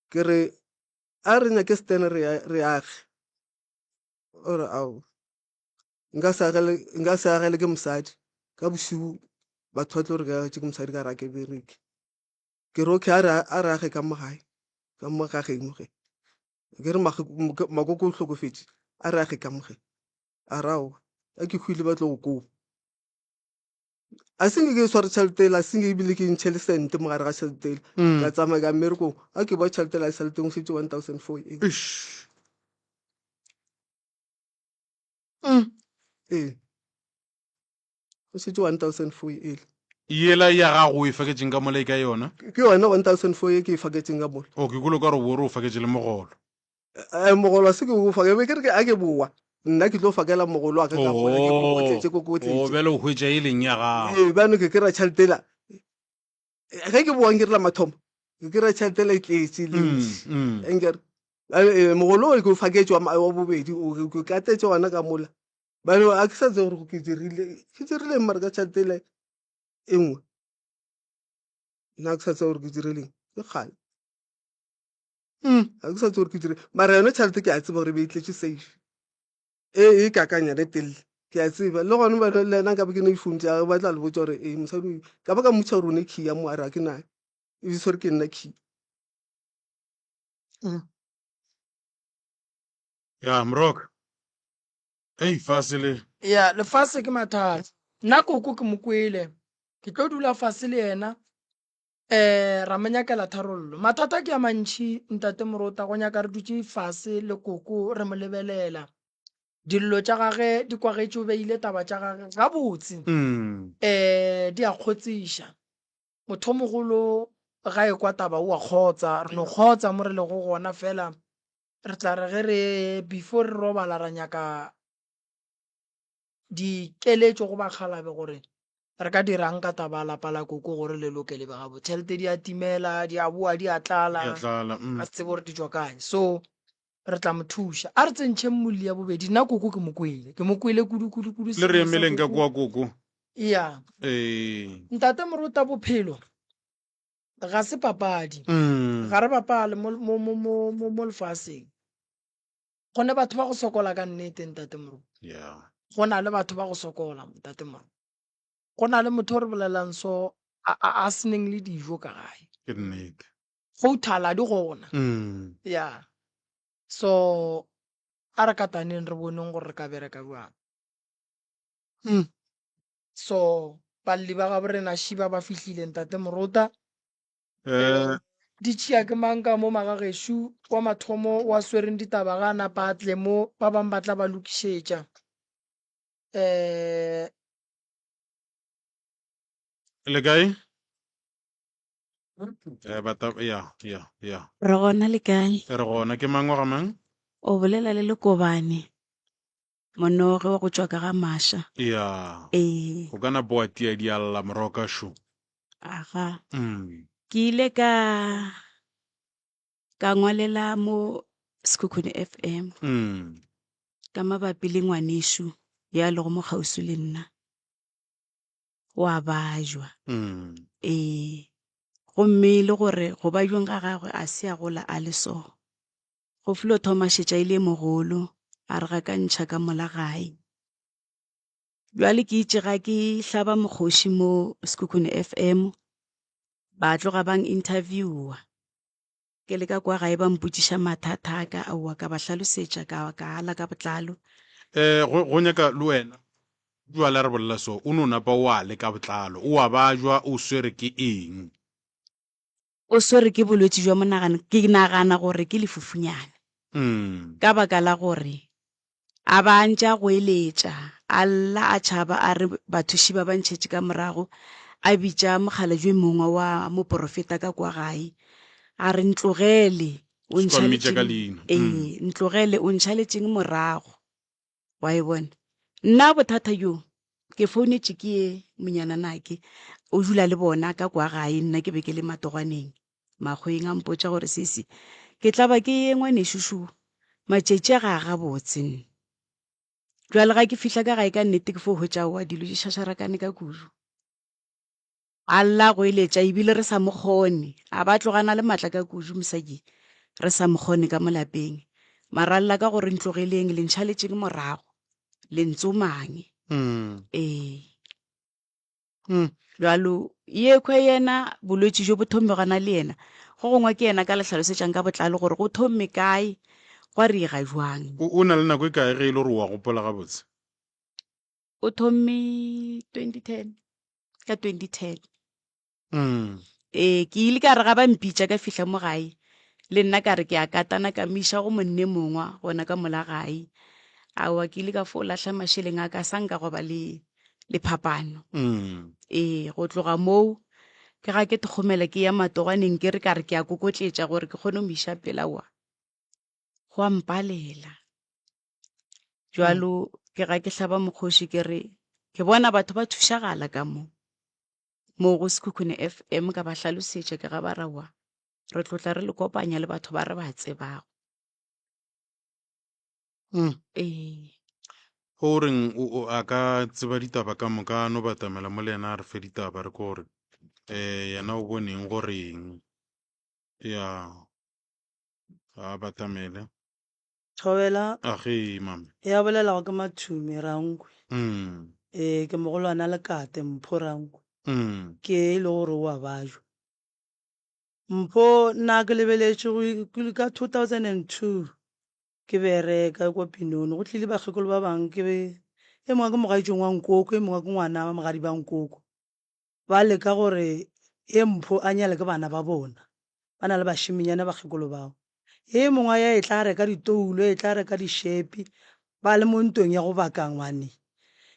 Ke re a re nyake stene re age. O re ao. Nka se agele nka se agele ke mosadi. Ka bošego batho ba tlo re ke agetše ke mosadi ka re a ke bereke. Ke re okay a re a re age ka mo gae, ka mo ga geno ge. Ke re makoko o hlokofetše, a re a ge ka moge. A re aowa, a ke hwile ba tlo go koba. A se nke ke sware tšhelete ela, a se nke ebile ke ntšhe le sente mo gare ga tšhelete ela. Ka tsamaya ka mmerekong, a ke boa tšhelete ela e sa le teng, go šetše 1400. Eish. Ee. Go šetše 1400 ele. Yela ya gago o e faketšeng ka mola e ka yona? Ke yona 1400 ye ke e faketšeng ka mola. O ke kwele o ka re o bo re o faketše le mogolo. Eh, mogolo a se ke o fake, be ke re ke a ke boa nna ke tlo fakela mogolo wa ka ka mola ke kokotletše Oh, kokotletše. bjale o hwetša e leng ya gago. Ee, bjano ke kry-a tšhelete ela ge ke boa nkere la mathomo ke kry-a tšhelete ela e tletše le ntši. Nkere mogolo o ke o faketše wa bobedi o ke katetše gona ka mola. Bjale a ke sa tsebe gore ke dirile ke dirileng mara ka tšhelete ele e nngwe nna ke sa tsebe gore ke dirileng ke kgale ga ke sa tsebe gore ke dirile mara yone tšhelete ke a tseba gore e be e tletše safe e e kakanyana e telele ke a tseba le gone ba le ena nkabe ke ne difounu tša gagwe ba tla le botša gore ee mosadi ka ba ka mmotša gore o ne key ya mo a re ga ke nayo e tshwere ke nna key. Ya mroka. Ei, fase le. Ya, lefase ke mathata. Nna koko ke mo kwele. Ke tlo dula fase le yena um ra mo nyakela tharollo. Mathata ke a mantšhi ntate Morota, go nyaka re dutše fase le koko re mo lebelela. Dillo tša gage di kwagetše o beile taba tša gage gabotse. Um di a kgotsiša. Mothomogolo ga e kwa taba o a kgotsa, re no kgotsa mo re lego gona fela. Re tla re ge re before re robala ra nyaka dikeletšo go bakgalabe gore re ka dirang ka taba ya lapa la koko gore le loke le be gabotse. Tšhelete di a timela, di a boa di a tlala, Di a tlala, ga se tsebe gore di tšwa kae. So re tla mo thuša. A re tsentšheng molli ya bobedi. Nna koko ke mo kwele, ke mo kwele kudu kudu kudu. Le re sello sa emeleng ka koko. kua koko. Eya. Ee. Ntate Morota bophelo ga se papadi. Ga re bapale mo, mo, mo, mo, mo, mo lefaseng. Go ne batho ba go sokola ka nnete, Ntate Moruti. Yeah. Go na le batho ba go sokola, Ntate Moruti. Go na le motho o re bolelang so a, a, a seneng le dijo ka gae. Ke nnete. Go thala di gona. Yeah. So a re kataneng re boneng gore re ka bereka bjang. So balli ba gabo rena šiba ba fihlile Ntate Morota. Eh. Di tšea ke mang ka mo magagešu wa mathomo wa swereng ditaba ga a napa a tle mo ba bang ba tla ba lokišetša. Eh. Le kae? Eh, bata ya ya ya. Re gona le kae? Re gona ke mang wa ga mang? O bolela le Lekobane. Monoge wa go tšwa ka ga Masha. Ya. Ee. O ka napa wa tia dialla moroka šo. Aga. Mm. Ke ile ka ka ngwalela mo Sekhukhune FM. Mm. Ka mabapi le ngwanešu ya lego mo kgauswi le nna. Wa bajwa. Mm. Ee. Gomme le gore go bajweng ga gagwe a se a gola a le so. Go filo thoma šetša e le mogolo, a re ga ka ntšha ka mola gae. Bjale ke itše ga ke hlaba mokgoši mo Sekhukhune FM, ba tloga bang interviewa. Ke le ka kwa gae ba mpotšiša mathata a ka, aowa ka ba hlalosetša ka ka ala ka botlalo. Eh, go, go nyaka le wena jwale re bolela so, o no napa o ale ka botlalo, o a bajwa, o swere ke eng? O swerwe ke bolwetši bja monagano, ke nagana gore ke lefufunyana. Ka baka la gore a ba a ntše a goeletša, a lla, a tšhaba, a re bathuši ba ba ntšhetše ka morago, a bitša mokgalabje mongwe wa moporofeta ka kwa gae, a re, Ntlogele, o Se kwa mmitša ka ntšhaletšeng, leina. ee, ntlogele, o ntšhaletšeng morago. Wa e bona? Nna bothata bjo ke founetše ke ye monyananake, o dula le bona ka kwa gae, nna ke be ke le matogwaneng makgweng, a mpotša gore sesi ke tla ba ke ye ngwanešu šo, matšatši a ga a gabotse nne. Bjale ga ke fihla ka gae ka nnete ke fo hwetša aowa dilo di šašarakane ka kudu. A lla a goeletša ebile re sa mo kgone. A ba tloga a na le matla ka kudu mosadi, re sa mo kgone ka mo lapeng. Mara a lla ka gore ntlogeleng, le ntšhaletšeng morago, le ntsomang. Ee. Bjalo yekhwe yena bolwetši bjo bo thomme gona le yena, go gongwe ke yena ka le hlalosetšang ka botlalo gore go thomme kae. Gwa riega jwang? O, o na le nako e kae ge e le gore o a gopola gabotse? O thomme 2010, ka 2010. Mm. Ee, ke ile ka re ga ba mpitša ka fihla mo gae, le nna ka re ke a katana ka mo iša go monne mongwa gona ka mola gae. Aowa, ke ile ka fo lahla mašeleng a ka sa nka gwa ba le le phapano. Mm. Ee, go tloga moo ke ga ke thokgomela ke ya matogwaneng ke re ka re ke a kokotletša gore ke kgone go mo iša pele, aowa, go a mpalela. Jwalo ke ga ke hlaba mokgoši ke re ke bona batho ba thušagala ka mo. Mo go Sekhukhune FM ka ba hlalosetša ke ga ba re aowa re tlo tla re le kopanya le batho ba re ba tsebago. Mm. Ee. O reng o, o a ka tseba ditaba ka moka a no batamela mo le yena a re fe ditaba re ko gore eh yena o boneng goreng. Ya a batamele. Thobela. Age mama. Ya bolelago ke Mathume Rankwe. Mm. Ee, ke mogolwana Lekate Mpho Rankwe. Mm. Ke e le gore o a bajwa. Mpho nna ke lebeletše go ka 2002 ke bereka kwa Pinoni go tlile bakgekolo ba bang ke be e mongwe ke mogaetšong wa nkoko e mongwe ke ngwana wa mogadi ba nkoko. Ba leka gore ye Mpho a nyale ke bana ba bona. Ba na le bašemenyana bakgekolo bao. Ye mongwe ya e tla reka ditoulo, e tla reka dišepi, ba le mo ntweng ya go baka ngwane.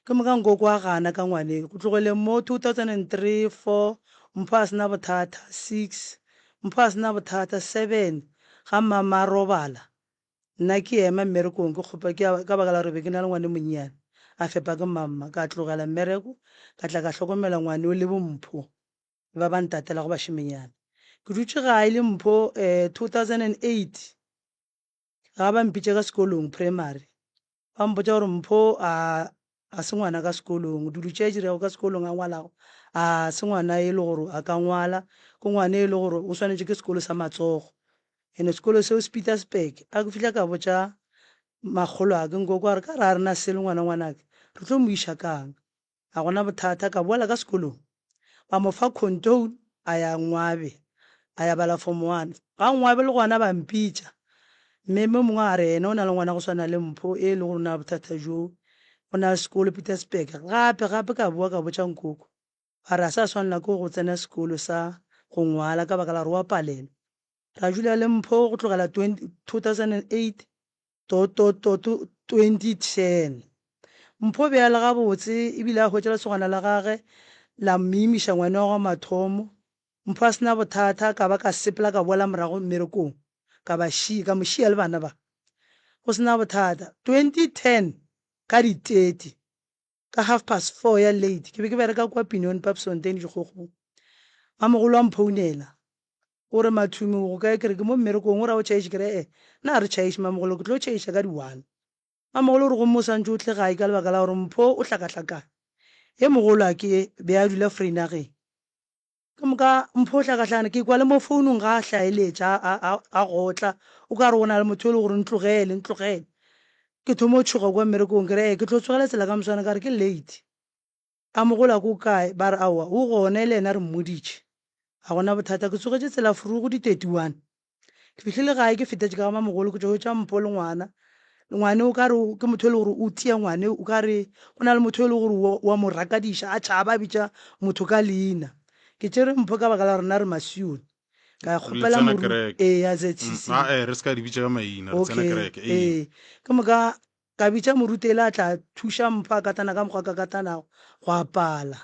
Ke moka nkoko a gana ka ngwane. Go tlogeleng mo 2003, four, Mpho a se na bothata, six, Mpho a se na bothata, seven, ga mmama a robala. Nna ke ema mmerekong ke kgopa ke ka baka la gore be ke na le ngwane monnyane a fepa ke mamma ka tlogela mmereko ka tla ka hlokomela ngwane o le bo Mpho ba ba ntatelago bašemenyana. Ke dutše gae le Mpho um 2008 ga ba mpitša ka sekolong primary Ba mpotša gore Mpho a ga se ngwana ka sekolong, dilo tše a dirago ka sekolong a ngwalago a se ngwana e le gore a ka ngwala, ke ngwana e le gore o swanetše ke sekolo sa matsogo. And-e sekolo seo se Pietersburg. A ke fihla ka botša makgolo a ke nkoko a re ka re ga re na selo ngwana ngwanake re tlo mo iša kang. Ga gona bothata, ka boela ka sekolong. Ba mo fa contour a ya Ngwabe, a ya bala form one. Ga Ngwabe le gona ba mpitša. Mme mo mongwe a re yena o na le ngwana go swana le Mpho e le gore o na le bothata bjoo, o na le sekolo Pietersburg. Gape gape ka boa ka botša nkoko, ba re ga se a swanela ke go tsena sekolo sa go ngwala ka baka la gore o a palelwa. Ra dula le Mpho go tlogela 2008 to, to, to, to 2010. Mpho o be a le gabotse ebile a hwetša lesogana la gage la mo imiša ngwana wa mathomo. Mpho a se na bothata, ka ba ka sepela ka boela morago mmerekong, ka ba šia, ka mo šia le bana ba. Go se na bothata. 2010 ka di 30, ka half past four ya late, ke be ke bereka kua Pinoni Papsfontein Dikgokgong. Mamogolo a mphounela, O re, Mathumi, o go kae? Ke re, Ke mo mmerekong. O re, A o tšhaiše? Ke re, E-e, nna ga re tšhaiše, Mamogolo, ke tlo tšhaiša ka di-one. Mamogolo o re, Gomme o sa ntše o tle gae ka lebaka la gore Mpho o hlakahlakane. Ye mogolo a ke be a dula Freinageng. Ke moka Mpho o hlakahlakane, ke kwa le mo founung ga a hlaeletša, a, a, a gotla, o ka re go na le motho yo e le gore ntlogele, ntlogele. Ke thoma go tšhoga kua mmerekong, ke re, E, ke tlo tsogela tsela ka moswana, ka re ke late. A mogolwake o kae? Ba re, Aowa, o gona, e le yena re mmoditše. Ga go na bothata. Ke tsogetše tsela frugu di 31. Ke fihlile gae, ke fetetše ka ga mamogolo, ke tšo hwetša Mpho le ngwana. Ngwane o ka re ke motho e le gore o tia ngwane, o ka re go na le motho e le gore wa mo rakadiša, a tšhaba a bitša motho ka leina. Ke tšere Mpho ka baka la gore nna re Masione. Ka Le kgopela tsena moru, kereke. ee, ya Mm, ZCC. a eh, re se ka di bitša ka maina, re tsena Okay, kereke. Ee. ee. Ke moka Ka bitša moruteli a tla thuša Mpho a katana ka mokgwa a ka katanago go apala.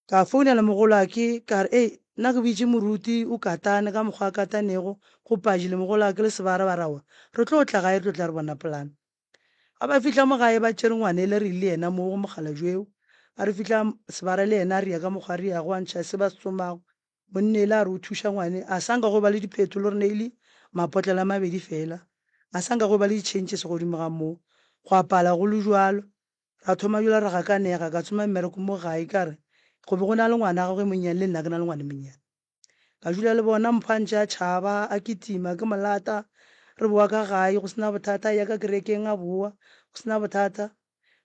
Ka founela mogolwake ka re, Ei, nna ke bitše moruti o katane ka mokgwa a katanego go padile mogolwake le Sebara ba re aowa re tlo tla gae re tlo tla re bona polane. Ga ba fihla mo gae ba tšere ngwana ele re ile le yena mo go mokgalabje eo. Ga re fihla Sebara le yena a ria ka mokgwa a riago a ntšha se ba se tsomago Monna ele a re o thuša ngwane, a sa nka go ba le diphetho le rena e le mapotlela a mabedi fela. A sa nka go ba le di-changes godimo ga moo. Go a pala go le bjalo. Ra thoma bjalo ra gakanega, ka tsoma mmereko mo gae ka re go be go na le ngwana gagwe monnyane le nna ke na le ngwana monnyane. Ka dula le bona Mpho a ntše a tšhaba, a kitima, ke mo lata, re bowa ka gae go se na bothata, a eya ka kerekeng a bowa go se na bothata.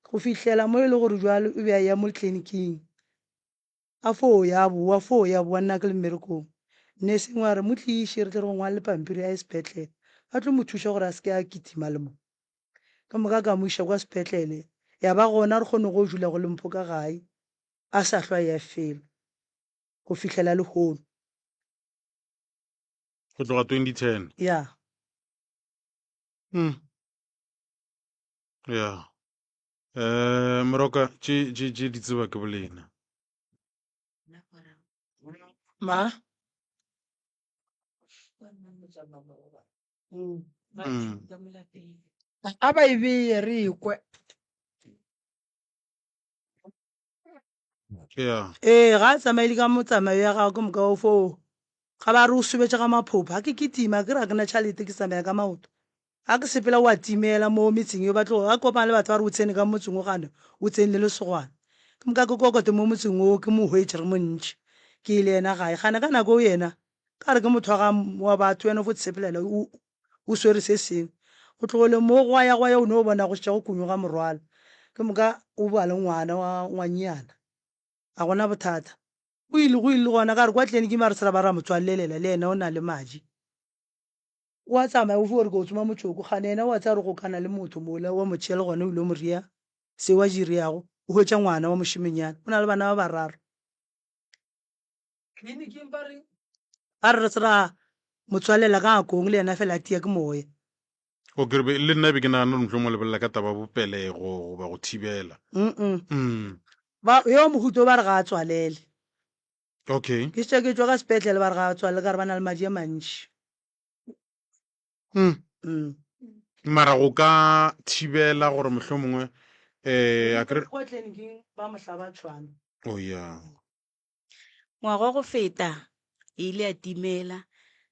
Go fihlela mo e le gore bjalo o be a eya mo tleliniking. A fo ya a bowa, fo ya bowa nna ke le mmerekong. Nurse engwe a re, Mo tliše re tle re go ngwalele pampiri a ye sepetlele. Ba tlo mo thuša gore a se ke a kitima le mo. Ka moka ka mo iša kwa sepetlele, ya ba gona re kgone go dula go le Mpho ka gae, a sa hlwa a eya felo go fihlela lehono. Go tloga 2010? Ya. Mm. Ya. Eh, Moroka, tše tše tše di tseba ke bolena. Ma? Mm. A ba e beye re e kwe. Yeah. Ee, ga a tsamaile ka motsamayo ya gagwe ke moka o fo ga ba re o sobetše ga maphopho. Ga ke kitima ke re ga ke na tšhalete ke tsamaya ka maoto. Ga ke sepela o a timela mo metseng eo ba tlo ga ke kopana le batho ba re o tsene ka motseng o gane o tsene le lesogwana. Ke moka ke kokote mo motseng oo ke mo hwetše re mo ntšhe ke ye le yena gae. Gane ka nako eo yena ka re ke motho wa ga wa batho yena o fo tshepelela o o swere se sengwe. Go tlogele moo gwa ya gwa ya o no bona go šetše go kunyoga morwalo. Ke moka o boa le ngwana wa ngwannyana. Ga gona bothata. Go ile go ile le gona ka re kwa tleliniking ba re se ra ba ra mo tswalelela le yena o na le madi. O a tsamaya o fo re ke o tsoma motšoko kgane yena o a tseba gore go kana le motho mola wa mo tšea le gona o ile mo ria seo a diriago o hwetša ngwana wa mošemenyana o na le bana ba bararo. Tleliniking ba reng? Ba re re se ra mo tswalela ka ngakong le yena fela a tia ke moya. O ke re le nna be ke nagana gore mohlomongwe o lebelela ka taba ya bopelego goba go thibela. Mm-mm. Mm. Ba, yo mohuta o ba re ga a tswalele. Okay. Ke šetše ke tšwa ka sepetlele ba re ga a tswalele ka re ba na le madi a mantši. Mm. Mm. Mara go ka thibela gore mohlomongwe eh a kere Kwa tleliniking ba mo hlaba tšhwana. Oh yeah. Ngwaga wa go feta e ile ya timela,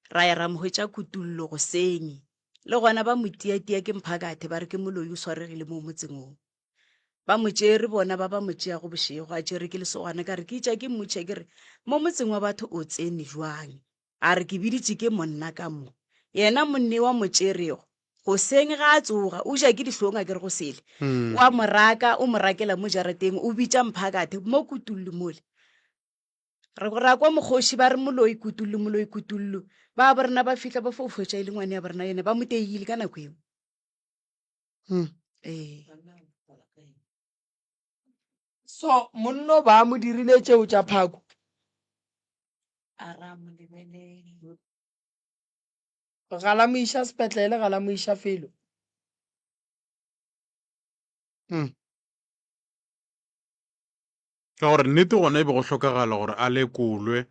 ra ya ra mo hwetša Kutullo goseng. Le gona ba mo tiatia ke mphakathe ba re ke moloi o swaregile mo motseng wo. Ba mo tšere bona ba ba mo tšeago bošego a tšere ke lesogana ka re ke itša ke mmotšiša ke re mo motseng wa batho o tsene jwang? A re ke biditše ke monna ka mo. Yena monne wa mo tšerego goseng ga a tsoga o ja ke dihlong a ke re go sele. O a mo raka o mo rakela mo jarateng o bitša mphakathe mo Kutullo mole. Re ra kwa mokgoši ba re moloi Kutullo moloi Kutullo. Ba bo rena ba fihla ba fo hwetša e le ngwane ya bo rena yena ba mo teile ka nako eo. Ee. So monno ba mo dirile tšeo tša phako? A ra mo lebelela. Ga la mo iša sepetlele, ga la mo iša felo. Mm. Ka gore nnete gona e be go hlokagala gore a lekolwe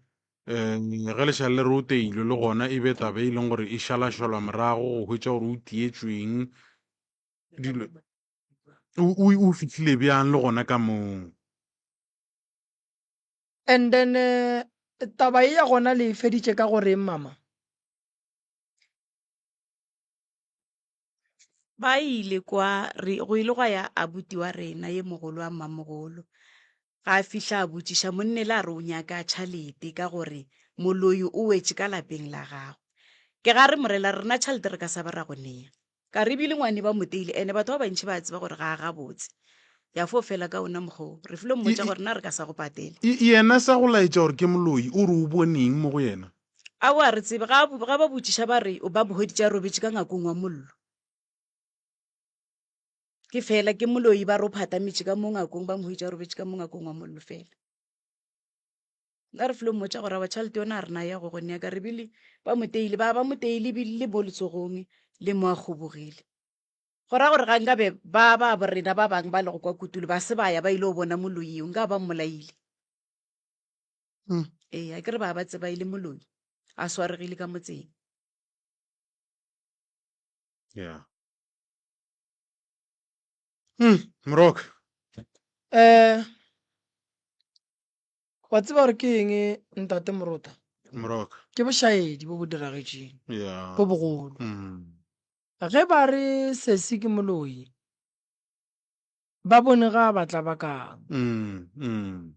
um ge lešala le re o teilwe le gona e be taba e leng gore e šalašalwa morago go hwetša gore o tietšweng dilo O, o, o fihlile bjang le gona ka moo? And then eh, taba ye ya gona le e feditše ka go reng mama? Ba ile kwa re go ile gwa ya abuti wa rena ye mogolo wa mmamogolo. Ga a fihla a botšiša monnele a re o nyaka tšhalete ka gore moloi o wetše ka lapeng la gagwe. Ke ga re morela rena tšhalete re ka sa ba ra go nea. Ka re ebile ngwane ba mo teile ene batho ba bantši ba tseba gore ga a gabotse. Ya fo fela ka ona mokgwa wo. Re filo mmotša gore na re ka sa go patele. Yena sa go laetša gore ke moloi o re o boneng mo go yena? Aowa a re tsebe. Ga ga ba botšiša ba re ba mo hweditše a robetše ka ngakong wa mollo. Ke fela ke moloi ba re o phatametše ka mo ngakong ba mo hwetša a robetše ka mo ngakong wa mollo fela. Nna re filo mmotša gore aowa tšhelete yona a rena ya go go nea ka re bile ba mo teile ba ba mo teile ebile le mo letsogong le mo a kgobogile. Go ra gore ga nkabe ba ba bo rena ba bangwe ba lego kwa Kutulo ba se ba ya ba ile go bona moloi eo nka ba mmolaile. Mm. Ee, a ke re ba ba tseba e le moloi a swaregile ka motseng. Yeah. Mm, Moroka. Eh Wa tseba gore ke eng Ntate Morota? Moroka. Ke bošaedi bo bo diragetšeng. Yeah. Bo bogolo. Mm. Ge ba re sesi ke moloi, ba bone ga a ba tlaba kang. Mm, mm.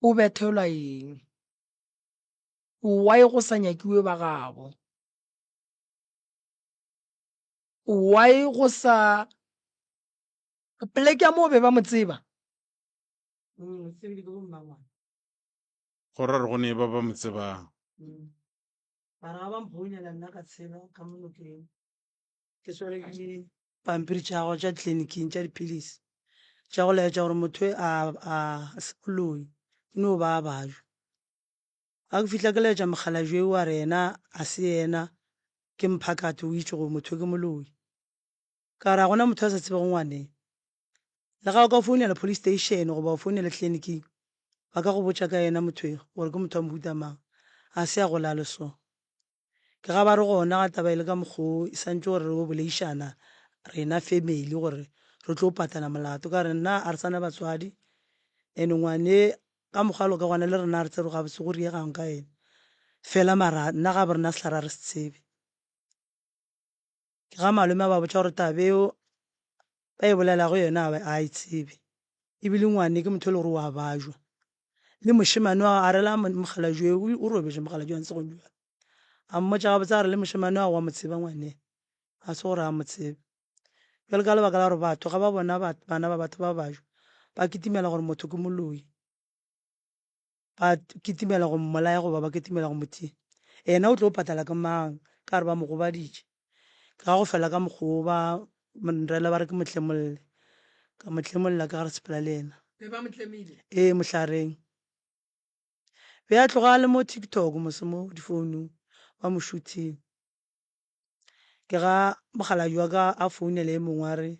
O bethelwa eng? Why go sa nyakiwe ba gabo? Why go sa poleke ya moo be ba mo tseba? Go ra gore go ne ba ba mo tsebang. Mara ga ba mphounela nna ka tshela ka mo nokeng ke swere ke pampiri tša gagwe tša tleliniking tša diphilisi tša go laetša gore motho a a se moloi ke no ba a bajwa. Ga ke fihla ke laetša mokgalabje eo a re yena a se yena ke mphakati o itše gore motho ke moloi. Ka re ga gona motho a sa tsebego ngwaneng. Le ga o ka founela police station goba o founela tleliniking ba ka go botša ka yena motho e gore ke motho wa mohuta mang. Ga se a gola a le so. Ke ga ba re gona ga taba e le ka mokgwa wo e santše gore re yo boleišana rena family gore re tlo patela molato ka gore nna ga re sa na batswadi and ngwane ka mokgwa a lo ka gona le rena ga re tsebe gabotse go riegang ka yena fela mara nna ga bo rena sehlare ga re se tsebe. Ke ga malome a ba botša gore taba eo ba e bolelago yena ga a e tsebe. Ebile ngwane ke motho e le gore o a bajwa. Le mošemane wa a rela mokgalabje o, o robetše mokgalabje wa Nsegong bjale. A mmotša gabotse a re le mošemane wa wa mo tseba ngwane, ga se gore a mo tsebe. Bjale ka lebaka la gore batho ga ba bona bana ba batho ba bajwa, ba kitimela gore motho ke moloi. Ba kitimela go mmolaya goba ba kitimela go mo tia. Yena o tlo patala ke mang ka gore ba mo gobaditše. Ke ga go fela ka mokgwa wo ba nrela ba re ke mo tlemolle. Ka mo tlemolla ka ga re sepela le yena. Be ba mo tlemile? Ee, mohlareng. Be a tloga a le mo TikTok mose mo difounung ba mo shuthile. Ke ga mokgalabje wa ka a founela e mongwe a re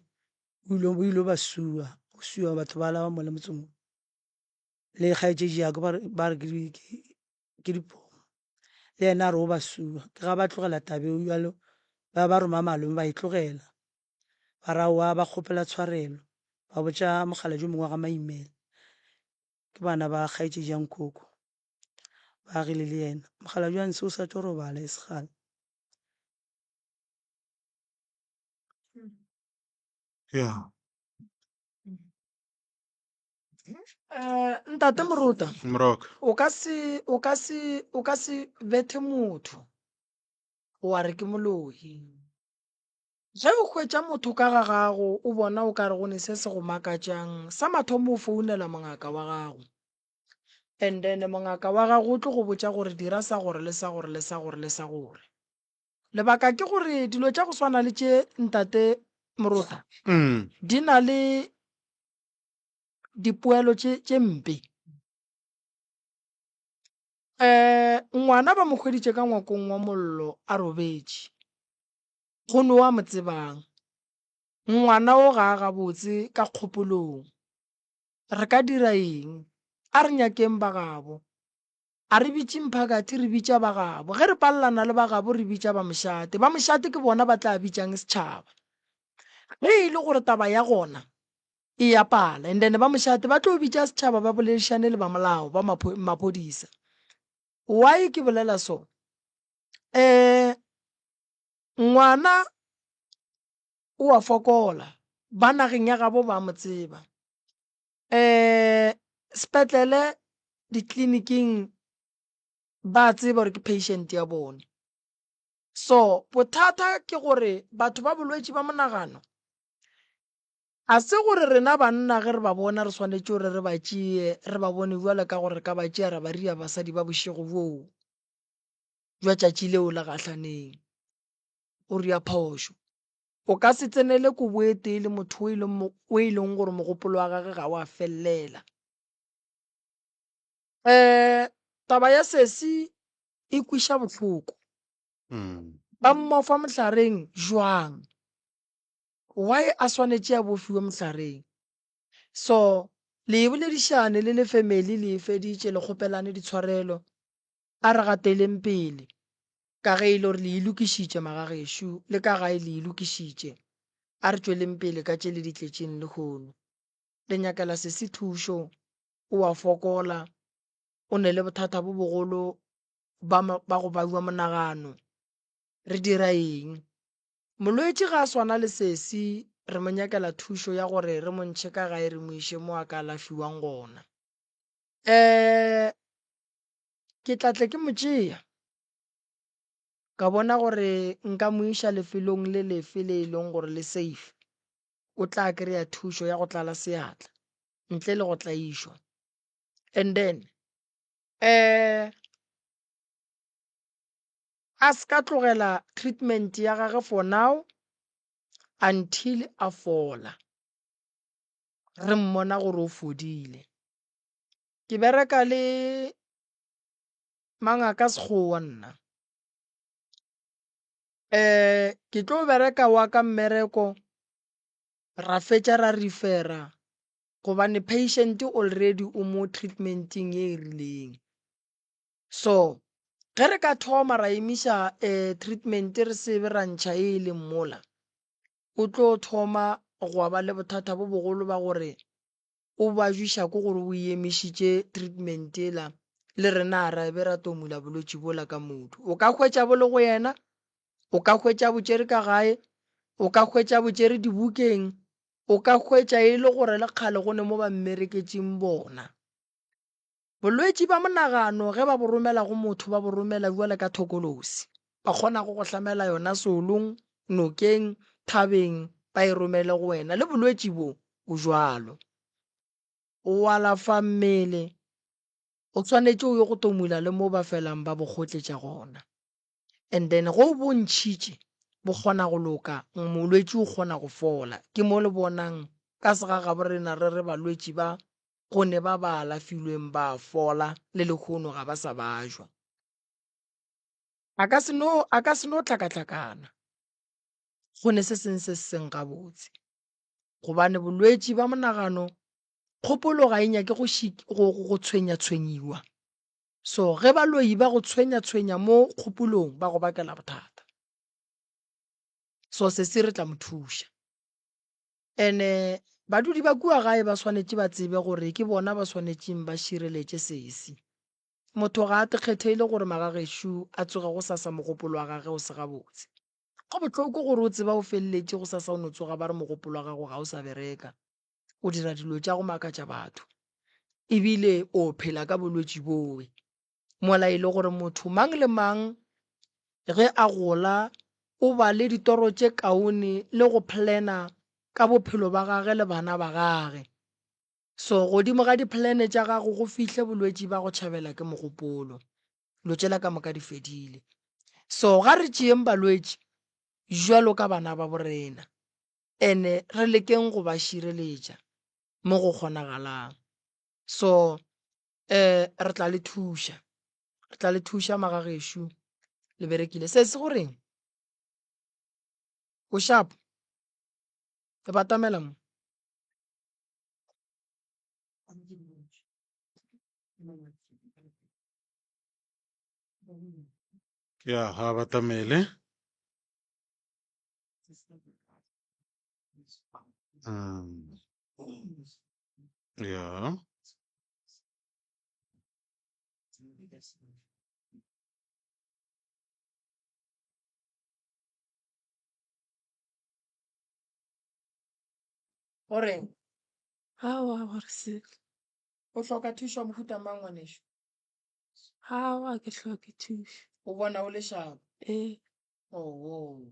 o ile o ile ba sua, o sua batho bala ba mola motseng wo. Le kgaetšedi ya ka ba re ba re ke dipoo. Le yena a re o ba sua. Ke ga ba tlogela taba eo bjalo ba ba roma malome ba e tlogela. Ba re aowa ba kgopela tshwarelo. Ba botša mokgalabje o mongwe wa ga Maimela. Ke bana ba kgaetšedi ya nkoko. Ba agile le yena. Mokgalabje wa ntshe o sa tšo robala e se kgale. Yeah. Eh, ntate Moruta, Moroka. o ka se o ka se o ka se bethe motho wa re ke moloi. Ge o hwetša motho ka ga gago o bona o ka re go ne se se go makatšang, sa mathomo o founela mongaka wa gago. And then mongaka wa gago o tlo go botša gore dira sa gore le sa gore le sa gore le sa gore. Lebaka ke gore dilo tša go swana le tše ntate Morota di na le dipoelo tše tše mpe. Um ngwana ba mo hweditše ka ngwakong wa mollo a robetše, go no a mo tsebang. Ngwana o ga a gabotse ka kgopolong. Re ka dira eng? A re nyakeng ba gabo. A re bitše mphakathi, re bitša ba gabo. Ge re palelana le ba gabo re bitša ba mošate. Ba mošate ke bona ba tla bitšang setšhaba. Ge e le gore taba ya gona e ya pala and then ba mošate ba tlo bitša setšhaba ba boledišane le ba molao ba maphodisa. Why ke bolela so? Um ngwana o a fokola, ba nageng ya gabo ba mo tseba. Um sepetlele ditleliniking ba tseba gore ke patient ya bone. So bothata ke gore batho ba bolwetši ba monagano A se gore rena banna ge re ba bona re swanetše gore re ba tšee, re ba bone bjalo ka gore re ka ba tšea ra ba ria basadi ba bošego bjoo bja tšatši leo le gahlaneng. O ria phošo. O ka se tsenele kobo e tee le motho o e leng, o e leng gore mogopolo wa gagwe ga wa fellela. Um taba ya sesi e kweša bohloko. Ba mmofa mohlareng jwang? Why a swanetše a bofiwe mohlareng? So le e boledišane le le family le e feditše le kgopelane ditshwarelo a re gateleng pele ka ge e le gore le e lokišitše magagešo le ka gae le e lokišitše a re tšweleng pele ka tše le di tletšeng lehono. Le nyakela sesi thušo o a fokola o ne le bothata bo bogolo ba ba go baiwa monagano re dira eng? Molwetši ga a swana le sesi, re mo nyakela thušo ya gore re mo ntšhe ka gae re mo iše mo a ka alafiwang gona. Um ke tla tle ke mo tšea, ka bona gore nka mo iša lefelong le lefe le e leng gore le safe, o tla kry-a thušo ya go tlala seatla ntle le go tlaišwa. And then um. A se ka tlogela treatment ya gage for now until a fola. Re mmona gore o fodile. Ke bereka le mangaka Sekgowa nna. Um ke tlo bereka wa ka mmereko ra fetša ra refera gobane patient already o mo treatment-eng ye e rileng. So ge re ka thoma ra emiša um treatment re se be ra ntšha e e leng mola, o tlo thoma gwa ba le bothata bo bogolo ba gore o bajwiša ke gore o emišitše treatment ela le rena ra be ra tomula bolwetši bola ka modu. O ka hwetša bo le go yena, o ka hwetša bo tšere ka gae, o ka hwetša bo tšere dibukeng, o ka hwetša e le gore le kgale go ne mo ba mmereketšeng bona. Bolwetši ba monagano ge ba bo romela go motho ba bo romela bjale ka thokolosi. Ba kgonago go hlamela yona seolong, nokeng, thabeng ba e romele go wena. Le bolwetši bo bo bjalo. O alafa mmele, o swanetše o ye go tomula le mo ba felang ba bo kgotletša gona. And then ge o bo ntšhitše bo kgona go loka, molwetši o kgona go fola. Ke mo le bonang ka segagabo rena re re balwetši ba go ne ba ba alafilweng ba a fola, le lehono ga ba sa bajwa. A ka se no, a ka se no hlakahlakana. Go ne se seng se se seng gabotse. Gobane bolwetši ba monagano, kgopolo ga e nyake go, go, go tshwenyatshwenyiwa. So ge baloi ba go tshwenyatshwenya mo kgopolong, ba go bakela bothata. So sesi re tla mo thuša. Ene badudi ba kua gae ba swanetše ba tsebe gore ke bona ba swanetšeng ba šireletše sesi. Motho ga a tekgethele gore magagešo a tsoge gosasa mogopolo wa gage o se gabotse. Go bohloko gore o tseba o feleletše gosasa o no tsoga ba re mogopolo wa gago ga o sa bereka. O dira dilo tša go makatša batho. Ebile o phela ka bolwetši bowe. Mola e le gore motho mang le mang ge a gola o ba le ditoro tše kaone le go plana ka bophelo ba gage le bana ba gage. So godimo ga di-plan tša gago go fihle bolwetši ba go tšhabela ke mogopolo. Dilo tšela ka moka di fedile. So ga re tšeeng balwetši bjalo ka bana ba borena ene re lekeng go ba šireletša mo go kgonagalang. So um re tla le thuša re tla le thuša magagešo le berekile se se goreng o shapo e batamela mo ya ga batamele mm. ya O reng? Aowa, gore selo. O hloka thušo ya mohuta mang ngwanešu? Aowa, ke hloke thušo. O bona o le šapo? Ee. Owo.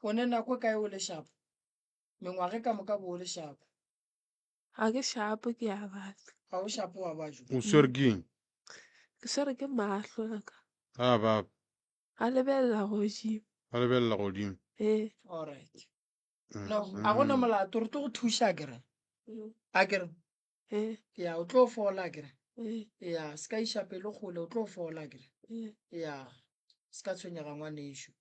O ne nako e kae o le šapo? Mengwaga e ka moka bo o le šapo? Ga ke šapo ke a batla. Ga o šapo wa bajwa? O swere ke eng? Ke swere ke mahlo a ka. A ba. A lebelela godimo. A lebelela godimo. Ee. All right. No, a gona molato, re tlo go thuša akere. Akere? Ee. Ya, o tlo fola akere. Ee. Ya, se ka iša pelo kgole, o tlo fola akere. Ee. Ya, se ka tshwenyega ngwanešu.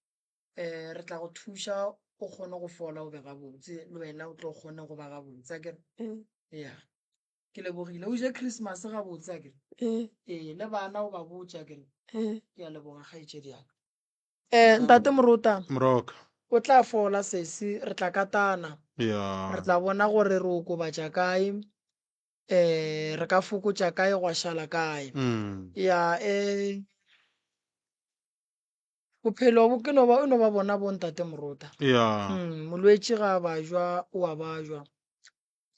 Um re tla go thuša o kgone go fola o be gabotse, le wena o tlo kgone go ba gabotse akere. Ee. Ya, ke lebogile. O je Christmas gabotse akere. Ee. Ee, le bana o ba botše akere. Ee. Ke a leboga kgaetšedi ya ka. Eh, Ntate Morota. Moroka. O tla fola sesi, re tla katana. Ya. Re tla bona gore re okobatša kae, eh, re ka fokotša kae gwa šala kae. Mm. Ya, eh, bophelo bo ke no ba, o no ba bona bo Ntate Morota. Ya. Mm, molwetši ga a bajwa, o a bajwa.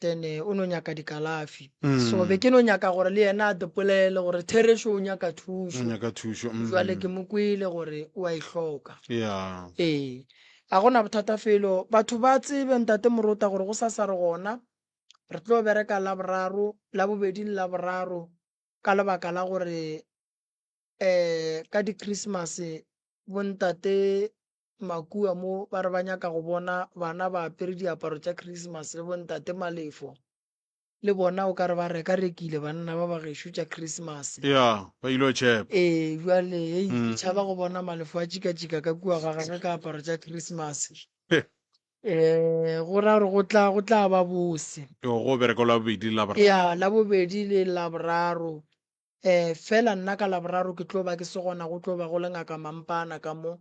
Then eh, o no nyaka dikalafi. So be Mm. ke no nyaka gore le yena a dipolele gore therešo o nyaka O thušo. nyaka thušo. Jwale Mm. ke mo kwele gore o a e hloka. Ya. Ee, ga gona bothata felo. Batho ba tsebe Ntate Morota gore go sasa re gona. Re tlo bereka Laboraro, Labobedi le Laboraro ka lebaka la gore um ka di-Christmas Bontate Makua mo ba re ba nyaka go bona bana ba apere diaparo tša Christmas le bontate Malefo le bona o ka re ba reka rekile banna ba ba gešo tša Christmas. Ya, ba ile go tšhepa. Ee, bjale hei ke tšhaba go bona Malefo a tšikatšika ka kua ga gagwe ka aparo tša Christmas. Eh, go ra gore go tla go tla ba bose. Yo, go bereka Labobedi le Laboraro. Ya, Labobedi le Laboraro. Eh, fela nna ka Laboraro ke tlo ba ke se gona, go tlo ba go le Ngaka Mampana ka mo.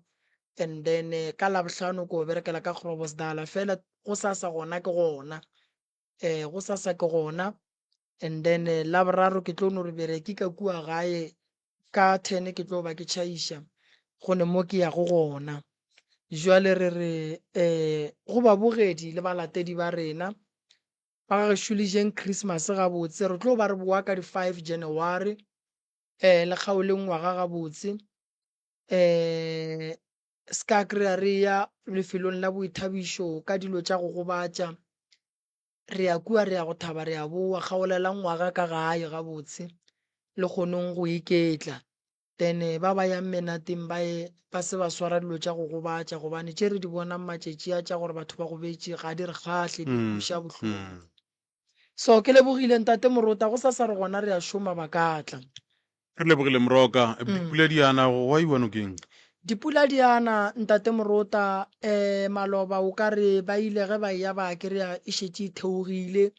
And then ka Labohlano ko berekela ka Groblersdal, fela gosasa gona ke gona. Eh, gosasa ke gona. And then Laboraro ke tlo no re bereki ka kua gae, ka ten ke tlo ba ke tšhaiša go ne mo ke yago gona. Jwale re re eh go babogedi le balatedi ba rena, Ba ga gešo le jeng Christmas gabotse, re tlo ba re boa ka di five January, eh le kgaoleng ngwaga gabotse. Eh se ka kry-a re ya lefelong la boithabišo ka dilo tša go gobatša, re ya kua re ya go thaba re ya boa, kgaolela ngwaga ka gae gabotse le kgoneng go iketla. Then ba ba yang menateng ba ye ba se ba swara dilo tša go gobatša gobane tše re di bonang matšatši a tša gore batho ba gobetše ga di re kgahle di kweša bohloko. So ke lebogile ntate Morota go sasa re gona re a šoma ba ka tla. Re lebogile Moroka. Dipula di ana go iwa nokeng? Dipula di ana ntate Morota um maloba o ka re ba ile ge ba eya ba kry-a e šetše e theogile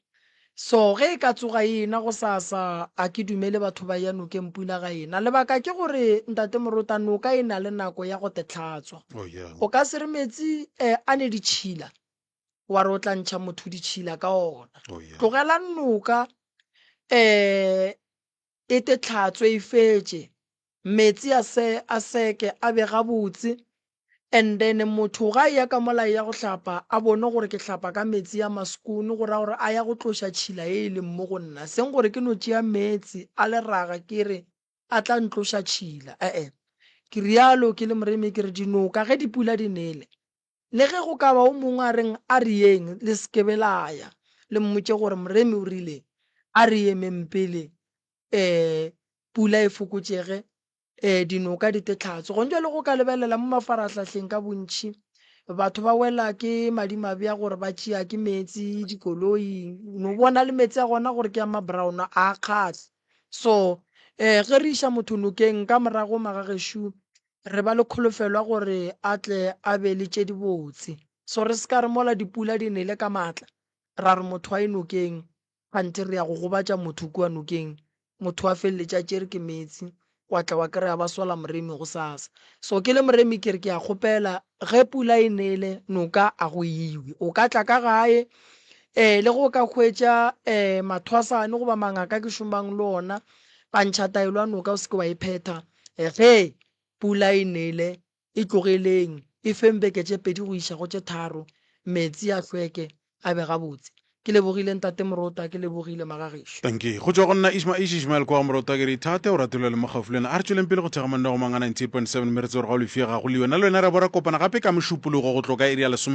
So ge e ka tsoga e ena gosasa, a ke dumele batho ba ya nokeng pula ga e na. Lebaka ke gore, Ntate Morota, noka e na le nako ya go te hlatswa. Oh, yeah. O ka se re metsi eh, a ne ditšhila, wa re o tla ntšha motho ditšhila ka ona. Oh, yeah. Tlogela noka eh, e te hlatswe e fetše. Metsi a se a seke a be gabotse and then motho ga eya ka mola eya go hlapa a bone gore ke hlapa ka metsi a maskoon go ra gore a ya go tloša tšhila ye e leng mo go nna seng gore ke no tšea meetse a leraga ke re a tla ntloša tšhila ee ke rialo ke le moremi ke re dinoka ge dipula di nele le ge go ka ba o mongwe a reng a re yeng le se ke be la ya le mmotše gore moremi o rile a re emeng pele um pula e fokotšege, um dinoka di te tlhatswe. Gone bjale go ka lebelela mo mafarahlahleng ka bontši, batho ba wela ke madimabe a gore ba tšea ke meetse dikoloi, no bona le meetse a gona gore ke a ma-brown a a kgahle. So um ge re iša motho nokeng ka morago magagešo re ba le kholofelo ya gore a tle a be le tše dibotse. So re se ka re mola dipula di nele ka maatla ra re motho a ye nokeng Kganthe re ya go gobatša motho kua nokeng, motho a feleletše a tšere ke meetse, wa tla wa kry-a ba sola moremi gosasa. So ke le moremi ke re ke a kgopela ge pula e nele noka a go iwe. O ka tla ka gae um le ge o ka hwetša um mathwasane goba mangaka ke šomang le ona ba ntšha taelo ya noka o se ke wa e phetha ge pula e nele E tlogeleng, e feng beke tše pedi go iša go tše tharo, meetse a hlweke, a be gabotse. Ke lebogile Ntate Morota, ke lebogile magagešo. Dankie. Go tšwa go nna Ishma Ish Ishmael kwa Morota ke re ithate o rate le mo gaufi le wena. A re tšweleng pele go thekga mananeo a mang a 98.7 mme re tsebe gore ga o lefiega go le yona. Le wena re bo ra kopana gape ka Mošupologo go tloka iri ya lesome.